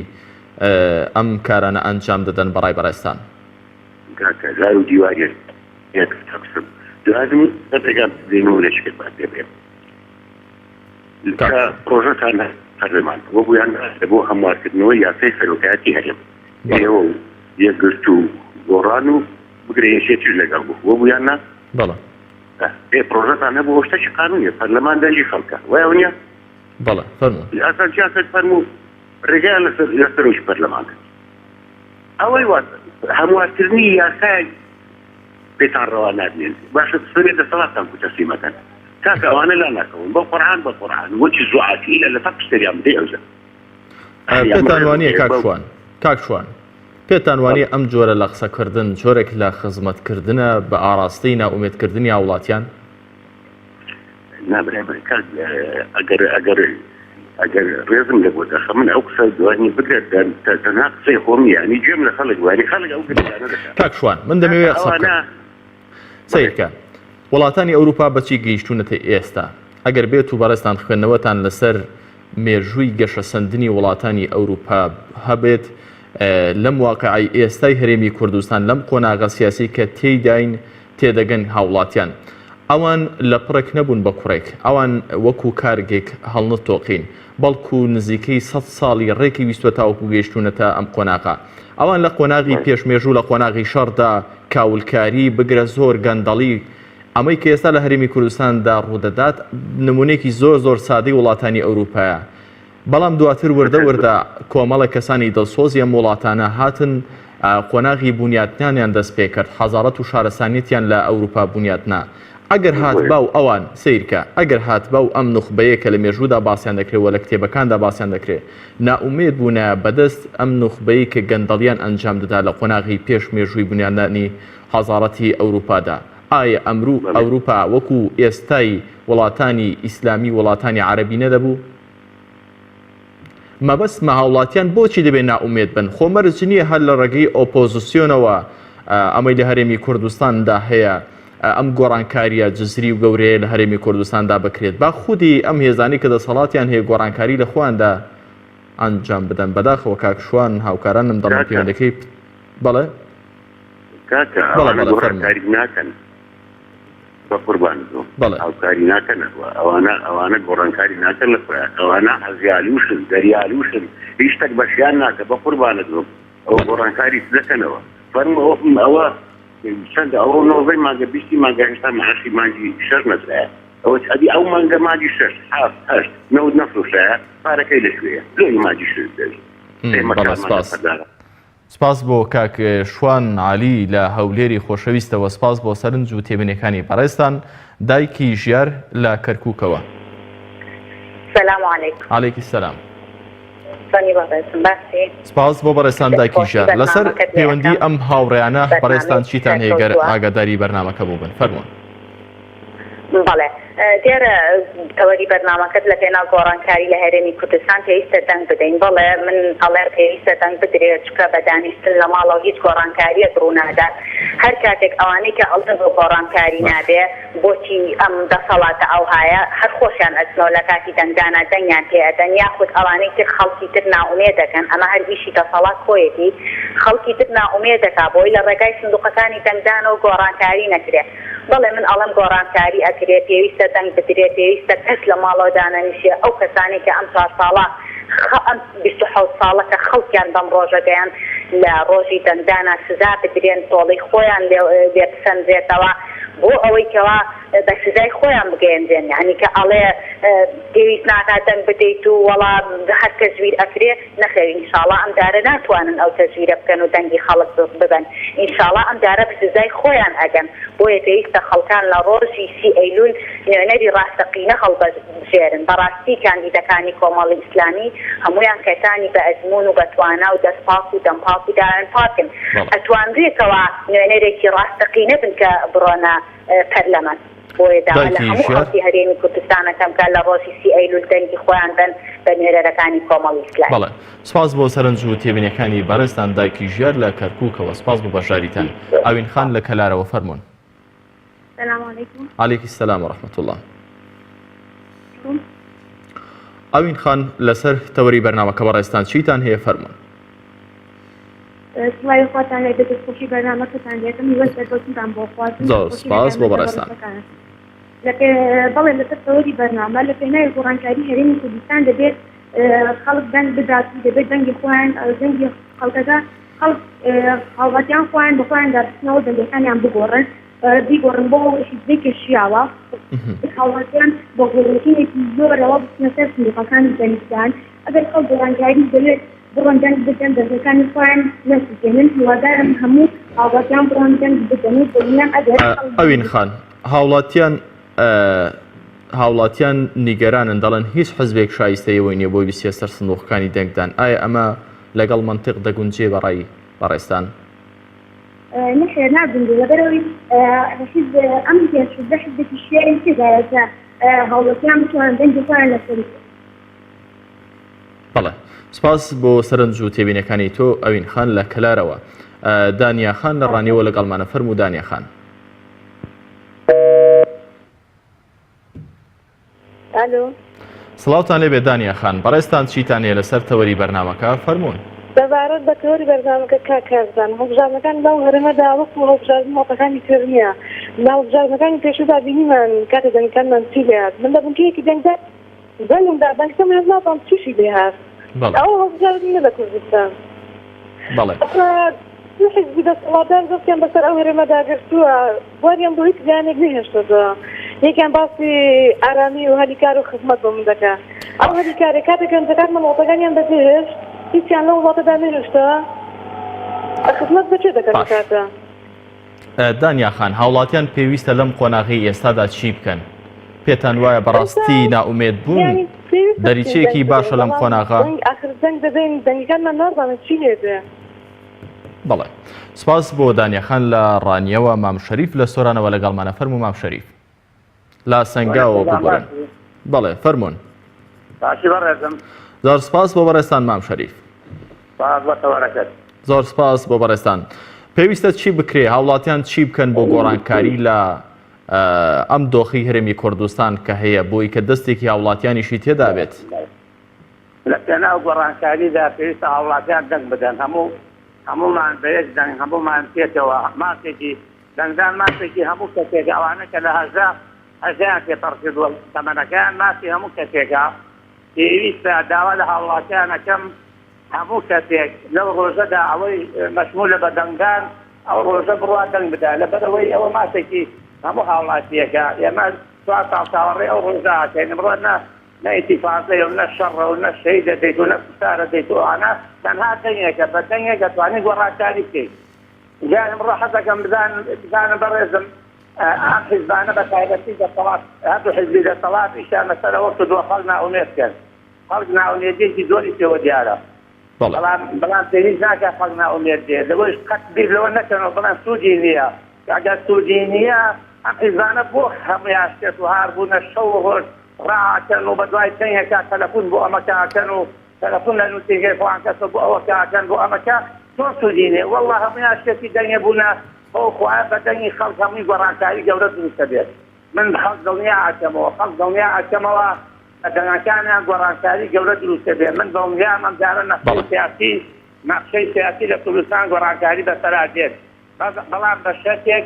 ئەم کارانە ئەنجام دەدەن بەڕای بەڕێزتان؟ کاکە دار و دیوار یەک یەک تەقسم لازم ڕێگا بدەینەوە لە شکر بات پێ بێت کە پرۆژەتان پەرلەمان وەبوویان بۆ هەموارکردنەوەی یاسای سەرۆکایەتی هەرێم ئێوە و یەکگرتوو و گۆڕان و بگرە یەکێتیش لەگەڵ بوو وەبوویان نا؟ بەڵێ. ئێ پرۆژەتان هەبوو ئەو شتەکی قانونیە پەرلەمان دەنگی خەڵکە وایە نیە؟ بەڵێ فەرموو. ئاسان چیان کرد فەرموو ڕێگایان لەسەر لە سەرۆکی پەرلەمان کرد ئەوەی وا هەموارکردنی یاسای پێتان ڕەوا نابینن باشە سوێ دەسەڵاتتان کو تەسلیمەکەن کاکە ئەوانە لا ناکەون بە قورعان بە قورعان وەکی زوعاتی ئیلا لە تەق سەریان بدەی ئەوجا پێتان وانییە کاک شوان کاک شوان پێتان وانییە ئەم جۆرە لە قسەکردن جۆرێک لە خزمەتکردنە بە ئاراستەی نائومێدکردنی هاوڵاتیان؟ نا برای من کاک ئەگەر ئەگەر ئەگەر ڕێزم لە بۆ دەخە من ئەو قسە دوانی بگرە تەنها قسەی خۆم یانی گوێم لە خەڵک وانی خەڵک ئەو گرفتانە دەکات کاک شوان من دەمەوێت قسە بکەم سەیرکە وڵاتانی ئەوروپا بەچی گەیشتوونەتە ئێستا ئەگەر بێت و بەڕێزتان خوێندنەوەتان لەسەر مێژووی گەشەسەندنی وڵاتانی ئەوروپا هەبێت لەم واقعی ئێستای هەرێمی کوردستان لەم قۆناغە سیاسی کە تێیداین تێدەگەن هاوڵاتیان ئەوان لە پڕێک نەبوون بە کوڕێک ئەوان وەکو کارگێک هەڵنەتۆقین بەڵکو نزیکەی سەد ساڵی ڕێکی ویستوە تاوەکو گەیشتوونەتە ئەم قۆناغە ئەوان لە قۆناغی پێش مێژوو لە قۆناغی شەڕدا کاولکاری بگرە زۆر گەندەڵی ئەمەی کە ئێستا لە هەرێمی کوردستاندا ڕوودەدات نمونەیەکی زۆر زۆر سادەی وڵاتانی ئەوروپایە بەڵام دواتر وردە وردە کۆمەڵێک کەسانی دڵسۆزی ئەم وڵاتانە هاتن قۆناغی بونیاتنانیان دەست پێکرد، حەزاڕەت و شارستانیەتیان لە ئەوروپا بونیاتنا. ئەگەر هاتبا و ئەوان، سەیرکە، ئەگەر هاتبا و ئەم نوخبەیە کە لە مێژوودا باسیان دەکرێ و لە کتێبەکاندا باسیان دەکرێ نائومێد بوونایە بەدەست ئەم نوخبەی کە گەندەڵیان ئەنجام دەدا لە قۆناغی پێش مێژووی بونیادنانی حەزاڕەتی ئەوروپادا ئایا ئەمرو ئەوروپا وەکو ئێستای وڵاتانی ئیسلامی وڵاتانی عەرەبی نەدەبوو؟ مەبەستمە هاوڵاتیان بۆچی دەبێ نائومێد بن؟ خۆ مەرج نییە هەر لە ڕێگەی ئۆپۆزسیۆنەوە ئەمەی لە هەرێمی کوردستاندا هەیە ئەم گۆڕانکارییە جزری و گەورەیە لە هەرێمی کوردستاندا بکرێت با خودی ئەم هێزانەی کە دەسەڵاتیان هەیە گۆڕانکاری لە خۆیاندا ئەنجام بدەن بەداخەوە کاک شوان هاوکارانم دەڵێن پەیوەندەکەی بەڵێ کاکە بەڵێ ئەوانە بەڵێ فەرموو. گۆڕانکاری ناکەن بەقوربانت بم بەڵێ. هاوکاری ناکەن ئەوانە ئەوانە گۆڕانکاری ناکەن لە خۆیان ئەوانە حەزیالوشن دەریالوشن. هیچ شتەک بەشیان ناکە بە قوربانت بم ئەوە گۆڕانکاری دەکەنەوە فەرموو ئەوە ئەوە چەندە ئەوڕۆ نۆزدەی مانگە بیستی مانگە هێشتا معاشی مانگی شەش نەدرایە ئەوە ئەدی ئەو مانگە مانگی شەش حەفت هەشت نەوت نەفرۆشرایە پارەکەی لە کوێیە لۆی مانگی شەش دەبی ئێمە بەڵێ کارمان سپاس. لەسەردارە. سپاس بۆ کاک شوان عەلی لە هەولێری خۆشەویستەوە سپاس بۆ سەرنج و تێبینیەکانی بەڕێزتان دایکی ژیار لە کەرکوکەوە. سلام علیکم. علیکی سلام. چۆنی بەڕێزم باسی؟ سپاس بۆ بەڕێزتان دایکی دەستخۆشی ژیار لەسەر بەرنامەکەت لێ پەیوەندی ئەکەم ئەم هاوڕێیانە بەڕێزتان بەرنامەیەکی چیتان هەیە گەر سەرکەوتووە. ئاگاداری بەرنامەکە بووبن فەرموون. بەڵێ دیارە تەوەری بەرنامەکەت لە پێناو گۆڕانکاری لە هەرێمی کوردستان پێویستە دەنگ بدەین بەڵێ من ئەڵێم پێویستە دەنگ بدرێت چونکە بە دانیشتن لە ماڵەوە هیچ گۆڕانکاریەک ڕوونادات هەر کاتێک ئەوانەی کە ئەڵێن بۆ گۆڕانکاری نابێ بۆچی ئەم دەسەڵاتە ئەوهایە هەر خۆشیان ئەچنەوە لە کاتی دەنگدانا دەنگیان پێ ئەدەن یاخود ئەوانەی تر خەڵکی تر نائومێد ئەکەن ئەمە هەر ئیشی دەسەڵات خۆیەتی خەڵکی تر نائومێد ئەکا بۆی لە ڕێگای سندوقەکانی دەنگدانەوە گۆڕانکاری نەکرێ. بەڵێ من ئەڵێم گۆڕانکاری ئەکرێ، پێویستە دەنگ بدرێ، پێویستە کەس لە ماڵەوە دانەنیشێ، ئەو کەسانەی کە ئەم چوار ساڵە خە ئەم 27 ساڵە کە خەڵکیان بەم ڕۆژە گەیاند لە ڕۆژی دەنگدانا سزا بدرێن، تۆڵەی خۆیان لێ لێ بسەنرێتەوە بۆ ئەوەی کەوا بە سزای خۆیان بگەیەنرێن، یانی کە ئەڵێ پێویست ناکات دەنگ بدەیت و وەڵا هەر تەزویر ئەکرێ، نەخێر ئینشاڵا ئەم جارە ناتوانن ئەو تەزویرە بکەن و دەنگی خەڵک ببەن ئینشاڵا ئەم جارە بە سزای خۆیان ئەگەن بۆیە پێویستە خەڵکان لە ڕۆژی سی ئەیلول نوێنەری ڕاستەقینە هەڵبژێرن بەڕاستی کاندیدەکانی کۆمەڵی ئیسلامی هەموویان کەسانی بە ئەزموون و بە توانا و دەست پاک و دەم پاک و داوێن پاکن ئەتوانرێ کەوا نوێنەرێکی ڕاستەقینە بن کە بڕۆنە پەرلەمان. بۆیە داوا لە دایکی هەموو ژیار. خەڵکی هەرێمی کوردستان ئەکەم کە لە ڕۆژی سی ئەیلول دەنگی خۆیان بەن بە نوێنەرەکانی کۆمەڵی ئیسلامی. بەڵێ سپاس بۆ سەرنج و تێبینیەکانی بەڕێزتان دایکی ژیار لە کەرکوکەوە سپاس بۆ بەشداریتان ئاوین خان لە کەلارەوە فەرموون. سلام علیکم. علیکی سلام و رحمة اللە. ئاوین خان لەسەر تەوەری بەرنامەکە بەڕێزتان چیتان هەیە فەرموون. سڵاوی خواتان لێ بێت دەستخۆشی بەرنامەکەتان لێکەم هیوای سەرکەوتنتان بۆ خوازم زۆر دەستخۆشی لە سپاس بۆ کارمەندە بەڕێزتان. بەڕێزەکانت. لە پێ بەڵێ لەسەر تەوەری بەرنامە لە پێناوی گۆڕانکاری هەرێمی کوردستان دەبێت خەڵک دەنگ بدات و دەبێت دەنگی خۆیان دەنگی خەڵکەکە خەڵک هاوڵاتیان خۆیان بە خۆیاندا بچنەوە دەنگەکانیان بگۆڕن بیگۆڕن بۆ ئەو حیزبەی کە شیاوە هاوڵاتیان بە گۆڕوتینێکی زۆرەوە بچنە سەر سندوقەکانی دەنگدان ئەگەر خەڵک گۆڕانکاری دەوێت بڕۆن دەنگ بدەن دەنگەکانی خۆیان نەسوتێنن هیوادارم هەموو هاوڵاتیان بڕۆن دەنگ بدەن و دڵنیام ئەگەر ئەوین خان هاوڵاتیان هاوڵاتیان نیگەرانن دەڵێن هیچ حزبێک شایستەی ئەوەی نییە بۆی بچیە سەر سندوقەکانی دەنگدان ئایا ئەمە لەگەڵ مەنتیق دەگونجێ بەڕای بەڕێزتان؟ نەخێر ناگونجێ لەبەرئەوەی حیزب ئەم پێنج حیزبە حیزبێکی شیاوی تێدایە کە هاوڵاتیان بتوانن دەنگی خۆیان لەسەری بدەن. بەڵێ سپاس بۆ سەرنج و تێبینەکانی تۆ ئەوین خان لە کەلارەوە. دانیا خان لە ڕانیەوە لەگەڵمانە فەرموو دانیا خان. ئەلۆ. سڵاوتان لێبێ دانیا خان بەڕێزتان چیتان هەیە لەسەر تەوەری بەرنامەکە فەرموون. سەبارەت بە تەوەری بەرنامەکە کاک کارزان، هەڵبژاردنەکان لەو هەرێمەدا وەکو هەڵبژاردنی وڵاتەکانی تر نییە. لە هەڵبژاردنەکانی پێشوودا بینیمان کاتێ دەنگەکانمان چی لێهات. من لە بنکەیەکی دەنگدان دەنگم دا دەنگەکەم هێز نازانم چیشی لێهات. بەڵێ. ئەوە هەڵبژاردن نییە لە کوردستان. بەڵێ. دوو حیزبی دەسەڵاتدار دەستیان بەسەر ئەو هەرێمەدا گرتووە، بواریان بۆ هیچ لایەنێک نەهێشتۆتەوە. یەکیان باسی ئارامی و هەلی کار و خزمەت بۆ من دەکا. ئەو هەلی کارە کاتێک گەنجەکانمان وڵاتەکانیان بەجێهێشت، هیچیان لەو وڵاتەدا نەهێشتەوە. خزمەت بە کێ دەکەن ئەو باش. کاتە؟ دانیا خان، هاوڵاتیان پێویستە لەم قۆناغەی ئێستادا چی بکەن؟ پێتان وایە ئێستا بەڕاستی نائومێد بوون یانی پێویستە بچین دەنگ دەریچەیەکی بدەین، باشە لەم بەڵام قۆناغە؟ دەنگ ئاخر دەنگ دەدەین دەنگەکانمان نازانن چی لێ دێ. بەڵێ. سپاس بۆ دانیا خان لە ڕانیەوە، مام شەریف لە سۆرانەوە لەگەڵمانە، فەرموو مام شەریف. لە سەنگاوەوە ببورن. بەڵێ فەرموون. باشی بەڕێزم. زۆر سپاس بۆ بەڕێزتان مام شەریف. سپاس بۆ تەوەرەکەت. زۆر سپاس بۆ بەڕێزتان. پێویستە چی بکرێ هاوڵاتیان چی بکەن بۆ گۆڕانکاری لە ئەم دۆخی هەرێمی کوردستان کە هەیە بۆی کە دەستێکی هاوڵاتیانیشی تێدا بێت؟ لە پێناو گۆڕانکاریدا پێویستە هاوڵاتیان دەنگ بدەن هەموو هەموومان بە یەک دەنگ هەموومان پێکەوە مافێکی دەنگدان مافێکی هەموو کەسێکە، ئەوانە کە لە 18 هەژدەیان تێپەڕ کردووە تەمەنەکەیان مافی هەموو کەسێکە، پێویستە داوا لە هاوڵاتیان ئەکەم. هەموو کەسێک لەو ڕۆژەدا ئەوەی مەشمولە بە دەنگدان ئەو ڕۆژە بڕوا دەنگ بدا لەبەرئەوەی ئەوە مافێکی هەموو هاوڵاتییەکە ئێمە چوار ساڵ چاوەڕێی ئەو ڕۆژە ئەکەین ئەمڕۆ نە نە ئینتیفازەیە و نە شەڕە و نە شەهید دەدەیت و نە کوشتار ئەدەیت و ئەوانە تەنها دەنگێکە بە دەنگێک ئەتوانی گۆڕانکاری بکەیت جا ئەمڕۆ حەزەکەم بزانم بزانم بەڕێزم ئەم حیزبانە بە تایبەتی دەسەڵات هەردوو حیزبی دەسەڵات ئیشیان لەسەر ئەوە کردووە خەڵک نائومێد بکەن خەڵک نائومێدیەکی زۆری پێوە دیارە بەڵام بەڵام پێویست ناکات خەڵک نائومێد بێ لەوەش قەت بیر لەوە نەکەنەوە بڵێن سوودی نییە ئەگەر سوودی نییە ئەم حیزبانە بۆ هەموویان شێت و هار بوونە شەو و ڕۆژ ڕائەکەن و بەدوای دەنگێکا تەلەفون بۆ ئەمەکە ئەکەن و تەلەفون لە نووسینگەی فڵان کەسە بۆ ئەوەکە ئەکەن بۆ ئەمەکە چۆن سوودی نییە وەڵڵا هەموویان شێتی دەنگێ بوونە بەو خوایە بە دەنگی خەڵک هەمووی گۆڕانکاری گەورە دروست ئەبێت من خەڵک دڵنیا ئەکەمەوە خەڵک دڵنیا ئەکەمەوە بە دەنگەکانیان گۆڕانکاری گەورە دروست دەبێت، من دڵنیام ئەمجارە نەخشەی سیاسی نەخشەی سیاسی لە کوردستان گۆڕانکاری بەسەرا دێت، بەڵام بە شەرتێک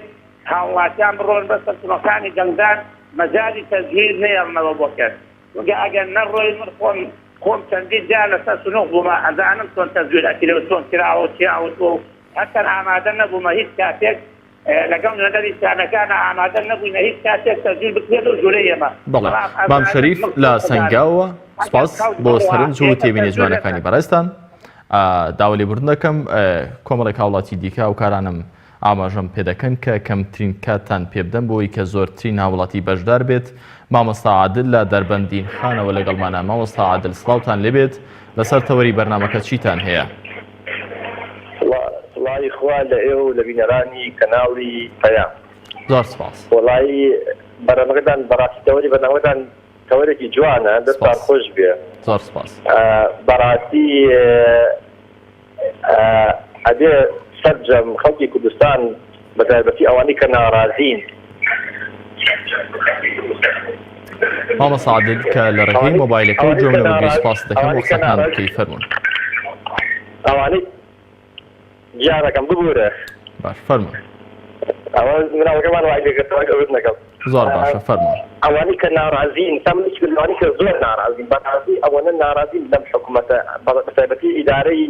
هاوڵاتیان بڕۆن بە سەرچڵەکانی دەنگدان مەجالی تەزویر نەیەڵنەوە بۆ کەس، چونکە ئەگەر نەڕۆین من خۆم خۆم چەندین جار لەسەر سنوق بوومە ئەزانم چۆن تەزویر ئەکرێ و چۆن کراوە و چیان وتووە و هەرچەند ئامادە نەبوومە هیچ کاتێک لەگەڵ نوێنەری سیانەکانا ئامادە نەبووینە هیچ کاتێک تەزویر بکرێت لەو ژوورەی ئێمە. بەڵێ مام شەریف لە سەنگاوە سپاس بۆ سەرنج و تێبینی جوانەکانی بەڕێزتان. داوا لێبوردن دەکەم کۆمەڵێک هاوڵاتی دیکە هاوکارانم ئاماژەم پێدەکەن کە کەمترین کاتتان پێبدەم بۆی کە زۆرترین هاوڵاتی بەشدار بێت مامۆستا عادل لە دەربەندین خانەوە لەگەڵمانە مامۆستا عادل سڵاوتان لێبێت لەسەر تەوەری بەرنامەکە چیتان هەیە؟ سڵاوی خوا لە ئێوە و لە بینەرانی کەناڵی پەیام. زۆر سپاس. وەڵایی بەرنامەکەتان بەڕاستی تەوەری بەرنامەکەتان تەوەرێکی جوانە دەستتان خۆش بێ. زۆر سپاس. بەڕاستی ئەبێ سەرجەم خەڵکی کوردستان بە تایبەتی ئەوانەی کە ناڕازین. مامۆستا عادل کە لە ڕێگەی مۆبایلەکەی گوێم لە بگری سپاست دەکەم و قسەکان بکەی فەرموون. ئەوانەی گیانەکەم ببورە. باش فەرموون. ئەوە مناڵەکەمان وای لێگرتەوە ئەوت نەکەم. زۆر باشە فەرموون. ئەوانەی کە ناڕازین تا من هیچ لەوانەی کە زۆر ناڕازین بەڕاستی ئەوەنە ناڕازین لەم حکومەتە بەتایبەتی ئیدارەی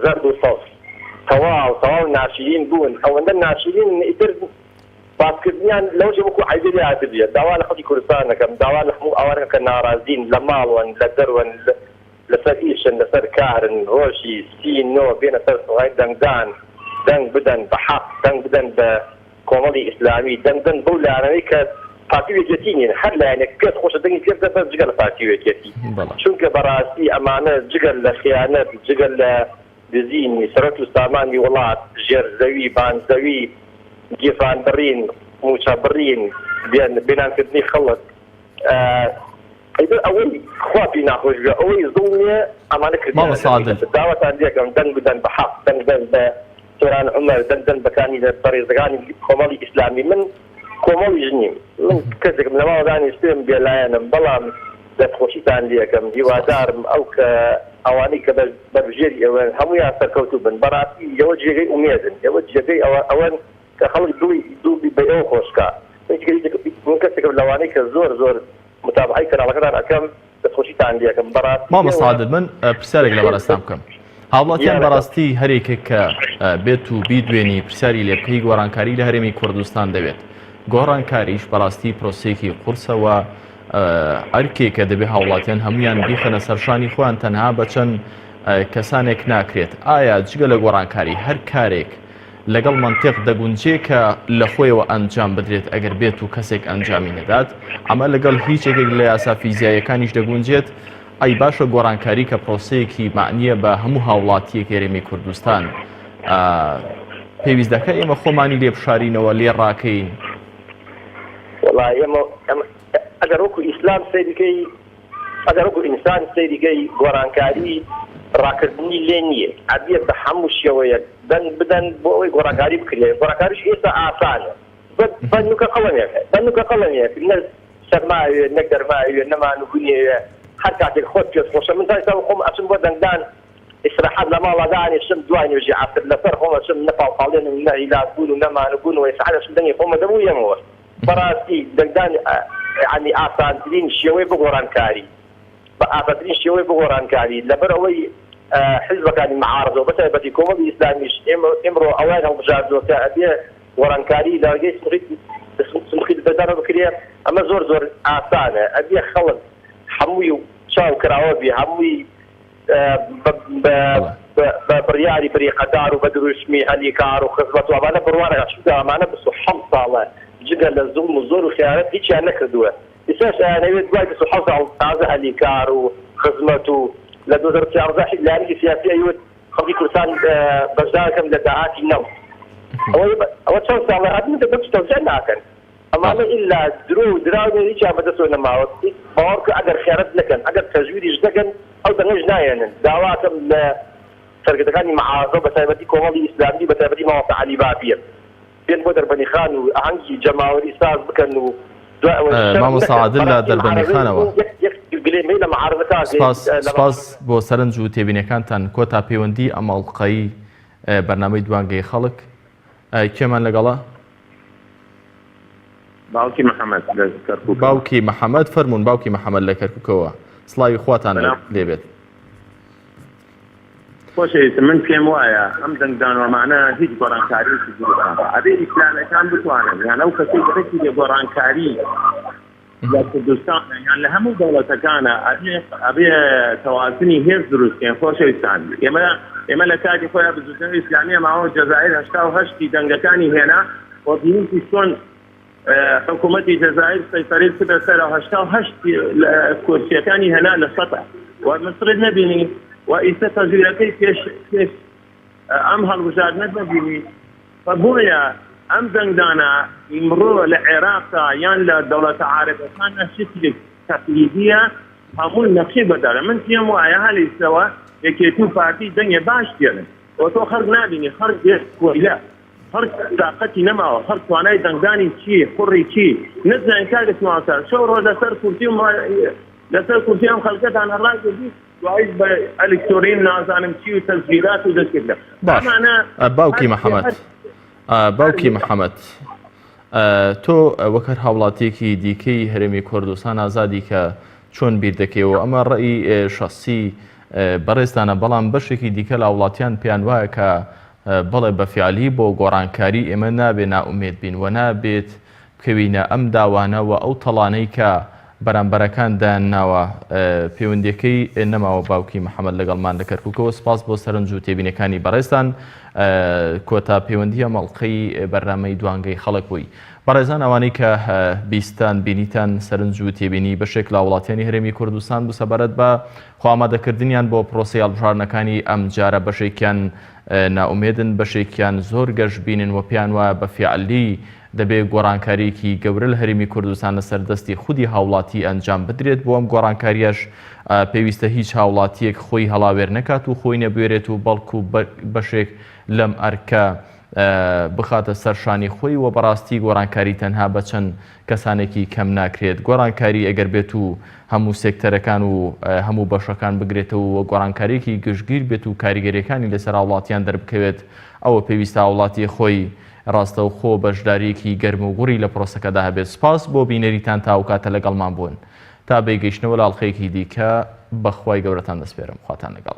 زەرد و سەوز تەواو تەواو ناشرین بوون ئەوەندە ناشرین ئیتر باسکردنیان لەوەشی وەکو عەیبێ لێ هاتبێ داوا لە خەڵکی کوردستان دەکەم داوا لە هەموو ئەوانە کە ناڕازین لە ماڵوەن لە دەروەن لەسەر ئیشن لەسەر کارن ڕۆژی 39 بێنە سەر سەڵای دەنگدان دەنگ بدەن بە حەق دەنگ بدەن بە کۆمەڵی ئیسلامی دەنگ بدەن بەو لایەنانەی کە پارتی و یەکێتی نین هەر لایەنێک پێت خۆشە دەنگی پێ بدە بەس جگە لە پارتی و یەکێتی چونکە بەڕاستی ئەمانە جگە لە خیانەت جگە لە دزینی سەرەت و سامانی وڵات، ژێر زەوی، بان زەوی، گیرفان بڕین، مووچە بڕین، بێ نان کردنی خەڵک، ئیتر ئەوەی خوا پێی ناخۆش بێ، ئەوەی زوڵمێ ئەمانە کردیانە مامۆستا عادل. داواتان لێکەم دەنگ بدەن بە حەق، دەنگ بدەن بە سۆران عومەر، دەنگ بدەن بە کاندیدە بەڕێزەکانی کۆمەڵی ئیسلامی. من کۆمەڵیش نیم، من کەسێکم لە ماڵ دانیشتم بێلایەنم، بەڵام دەستخۆشیتان لێکەم، هیوادارم ئەو کە ئەوانەی کە بەربژێری ئێوەن هەموویان سەرکەوتوو بن، بەڕاستی ئێوە جێگەی ئومێدن، ئێوە جێگەی ئەوە ئەوەن کە خەڵک دڵی دڵی بە ئێوە خۆش کا. من کەسێکم لەوانەی کە زۆر زۆر متابەعەی کەناڵەکەتان ئەکەم، دەستخۆشیتان لێکەم، بەڕاستی مامۆستا عادل من پرسیارێک لە بەڕێزتان بکەم. هاوڵاتیان بەڕاستی هەرێکێک کە بێت و بیدوێنی پرسیاری لێ بکەی گۆڕانکاری لە هەرێمی کوردستان دەوێت گۆڕانکاریش بەڕاستی پرۆسەیەکی قورسەوە ئەرکێکە دەبێ هاوڵاتیان هەمویان بیخەنە سەرشانی خۆیان تەنها بە چەند کەسانێک ناکرێت ئایا جگە لە گۆڕانکاری هەر کارێک لەگەڵ مەنتیق دەگونجێ کە لە خۆیەوە ئەنجام بدرێت ئەگەر بێت و کەسێک ئەنجامی نەدات ئەمە لەگەڵ هیچ یەکێک لە یاسا فیزیاییەکانیش دەگونجێت ئەی باشە گۆڕانکاری کە پرۆسەیەکی مەعنیە بە هەموو هاوڵاتیەک هەرێمی کوردستان پێویست دەکە ئێمە خۆمانی لێ بشارینەوە لێ ڕاکەین؟ وەڵا ئێمە ئەگەر وەکو ئیسلام سەیریکەی ئەگەر وەکو ئینسان سەیریکەی گۆڕانکاری ڕاکردنی لێ نییە ئەبێ بە هەموو شێوەیەک دەنگ بدەن بۆ ئەوەی گۆڕانکاری بکرێ گۆڕانکاریش ئێستا ئاسانە بە نوکە قەڵەمێک بە نوکە قەڵەمێک نە سەرما ئەوێ نە گەرما ئەوێ نە مانوبونی ئەوێ هەر کاتێک خۆت پێت خۆشە من تا ئێستا خۆم ئەچم بۆ دەنگدان ئیسراحەت لە ماڵا دانیشم دوای نوێژی عەسر لەسەر خۆم ئەچم نە پاڵپاڵێنم نە هیلاک بوون و نە مانوبوون و ئیسراحەت ئەچم دەنگی خۆم ئەدەم و یەمەوە بەڕاستی دەنگدان یانی ئاسانترین شێوەی بۆ گۆڕانکاری. بە ئاسانترین شێوەی بۆ گۆڕانکاری لەبەر ئەوەی حیزبەکانی معارەزە و بەتایبەتی کۆمەڵی ئیسلامیش ئیمڕۆ ئەوەیان هەڵبژاردووە کە ئەبێ گۆڕانکاری لە ڕێگەی سندوقی دەنگدانەوە بکرێ ئەمە زۆر زۆر ئاسانە ئەبێ خەڵک هەمووی چاو کراوە بێ هەمووی بە بڕیاری بریقەدار و بە دروشمی هەلی کار و خزمەت و ئەمانە بڕوا نەکات چونکە ئەمانە 27 ساڵە جگە لە زوڵم و زۆر و خیانەت هیچیان نەکردووە ئیستاش ئەیانەوێت دوای 27 ساڵ تازە هەلی کار و خزمەت و لە 2014 حیز لایەنێکی سیاسی ئەیوت خەڵکی کوردستان بەشدارکەم لە داهاتی نەوت ئەوە چەند ساڵە هاتنە دەبەر تەوزیع ناکەن ئەمانە ئیلا درۆ و دراو نیە هیچیان بەدەستەوە نەماوە باوەڕ بکە ئەگەر خیانەت نەکەن ئەگەر تەزویریش نەکەن ئەو دەنگەش نایەنن داواکەم لە سەرکردەکانی معارزە و بەتایبەتی کۆمەڵی ئیسلامی بەتایبەتی مامۆستا عەلی باپیر بێن بۆ دەربەنیخان و ئاهەنگی جەماوەری ساز بکەن و دوای ئەوە شەرم مامۆستا نەکەن عادل لە بەڕاستی دەربەندیخانەوە. معارزەی یەک یەک گلێمەی لە معارزە کاک سپاس لە سپاس بۆ سەرنج و تێبینیەکانتان کۆتا پەیوەندی ئەم ئەڵقەی بەرنامەی دوانگەی خەڵک کێمان لەگەڵە؟ باوکی محەمەد لە کەرکوکەوە. باوکی محەمەد فەرموون باوکی محەمەد لە کەرکوکەوە سڵاوی خواتان لێبێت. خۆشەویستم من پێم وایە ئەم دەنگدانەوەمانە هیچ گۆڕانکاریەکی دروست ناکا ئەبێ ئیسلامەکان بتوانن یان ئەو کەسەی گەرەکی لە گۆڕانکاری لە کوردستان یان لە هەموو دەوڵەتەکانە ئەبێ ئەبێ تەوازنی هێز دروست کەین خۆشەویستان ئێمە ئێمە لە کاتی خۆیان بزوتنەوەی ئیسلامیە ماوە جەزائیر 88 دەنگەکانی هێنا و بینیتی چۆن حکوومەتی جەزائیر سەیتەرەی کردە سەر 88 کورسیەکانی هێنا لە سەتا و مسرت نەبینی و ئیستا تەزویرەکەی پێش پێش ئەم هەڵبژاردنەت نەبینی و بۆیە ئەم دەنگدانە ئیمڕۆ لە عێراقدا یان لە دەوڵەتە عارەبەکاندا شتێک تەقلیدیە هەمووی نەخشەی بەدارە من پێم وایە هەلیسەوە یەکێتی و پارتی دەنگێ باش دێنن و تۆ خەڵک نابینی خەڵک دێت کۆیلە خەڵک تاقەتی نەماوە خەڵک توانای دەنگدانی چی قوڕی چی نەزانین کاک سماوسار شەو ڕۆژ لەسەر کورسی و لەسەر کورسی ئەم خەڵکەتان ڕاگرتی دوایش بە ئەلکتۆرین نازانم چی و تەسجیلات و دەستکردە باش باوکی محەممەد باوکی محەممەد تۆ وەک هەر هاوڵاتیەکی دیکەی هەرێمی کوردستان ئازادی کە چۆن بیر دەکەیەوە ئەمە ڕێی شخصی بەڕێزتانە بەڵام بەشێکی دیکە لە وڵاتیان پێیان وایە کە بەڵێ بە فیعلی بۆ گۆڕانکاری ئێمە نابێ نائومێد بین و نابێت بکەوینە ئەم داوانە و ئەو تەڵانەی کە بەرامبەرەکان دایانناوە پەیوەندیەکەی نەماوە باوکی محەمەد لەگەڵمان لە کەرکوکەوە سپاس بۆ سەرنج و تێبینەکانی بەڕێزتان کۆتا پەیوەندی ئەم ئەڵقەی بەرنامەی دوانگەی خەڵک بووی بەڕێزان ئەوانەی کە بیستان بینیتان سەرنج و تێبینی بەشێک لە وڵاتیانی هەرێمی کوردستان بوو سەبارەت بە خۆئامادەکردنیان بۆ پرۆسەی هەڵبژاردنەکانی ئەمجارە بەشێکیان نائومێدن بەشێکیان زۆر گەشبینن و پێیان وایە بە فیعلی دەبێ گۆڕانکارییەکی گەورە لە هەرێمی کوردستان لەسەر دەستی خودی هاوڵاتی ئەنجام بدرێت، بۆ ئەم گۆڕانکارییەش پێویستە هیچ هاوڵاتییەک خۆی هەڵاوێر نەکات و خۆی نەبوێرێت و بەڵکو بەشێک لەم ئەرکە بخاتە سەر شانی خۆی و بەڕاستی گۆڕانکاری تەنها بە چەند کەسانێکی کەم ناکرێت گۆڕانکاری ئەگەر بێت و هەموو سێکتەرەکان و هەموو بەشەکان بگرێتەوە و گۆڕانکارییەکی گشتگیر بێت و کاریگەرییەکانی لەسەر هاوڵاتیان دەربکەوێت ئەوە پێویستە هاوڵاتی خۆی ڕاستەوخۆ بەشدارییەکی گەرموگوڕی لە پرۆسەکەدا هەبێت. سوپاس بۆ بینەریتان تا ئەوکاتە لەگەڵمان بوون. تا بەیگەیشتنەوە لە ئەڵقەیەکی دیکە بە خوای گەورەتان دەسپێرم. خواتان لەگەڵ.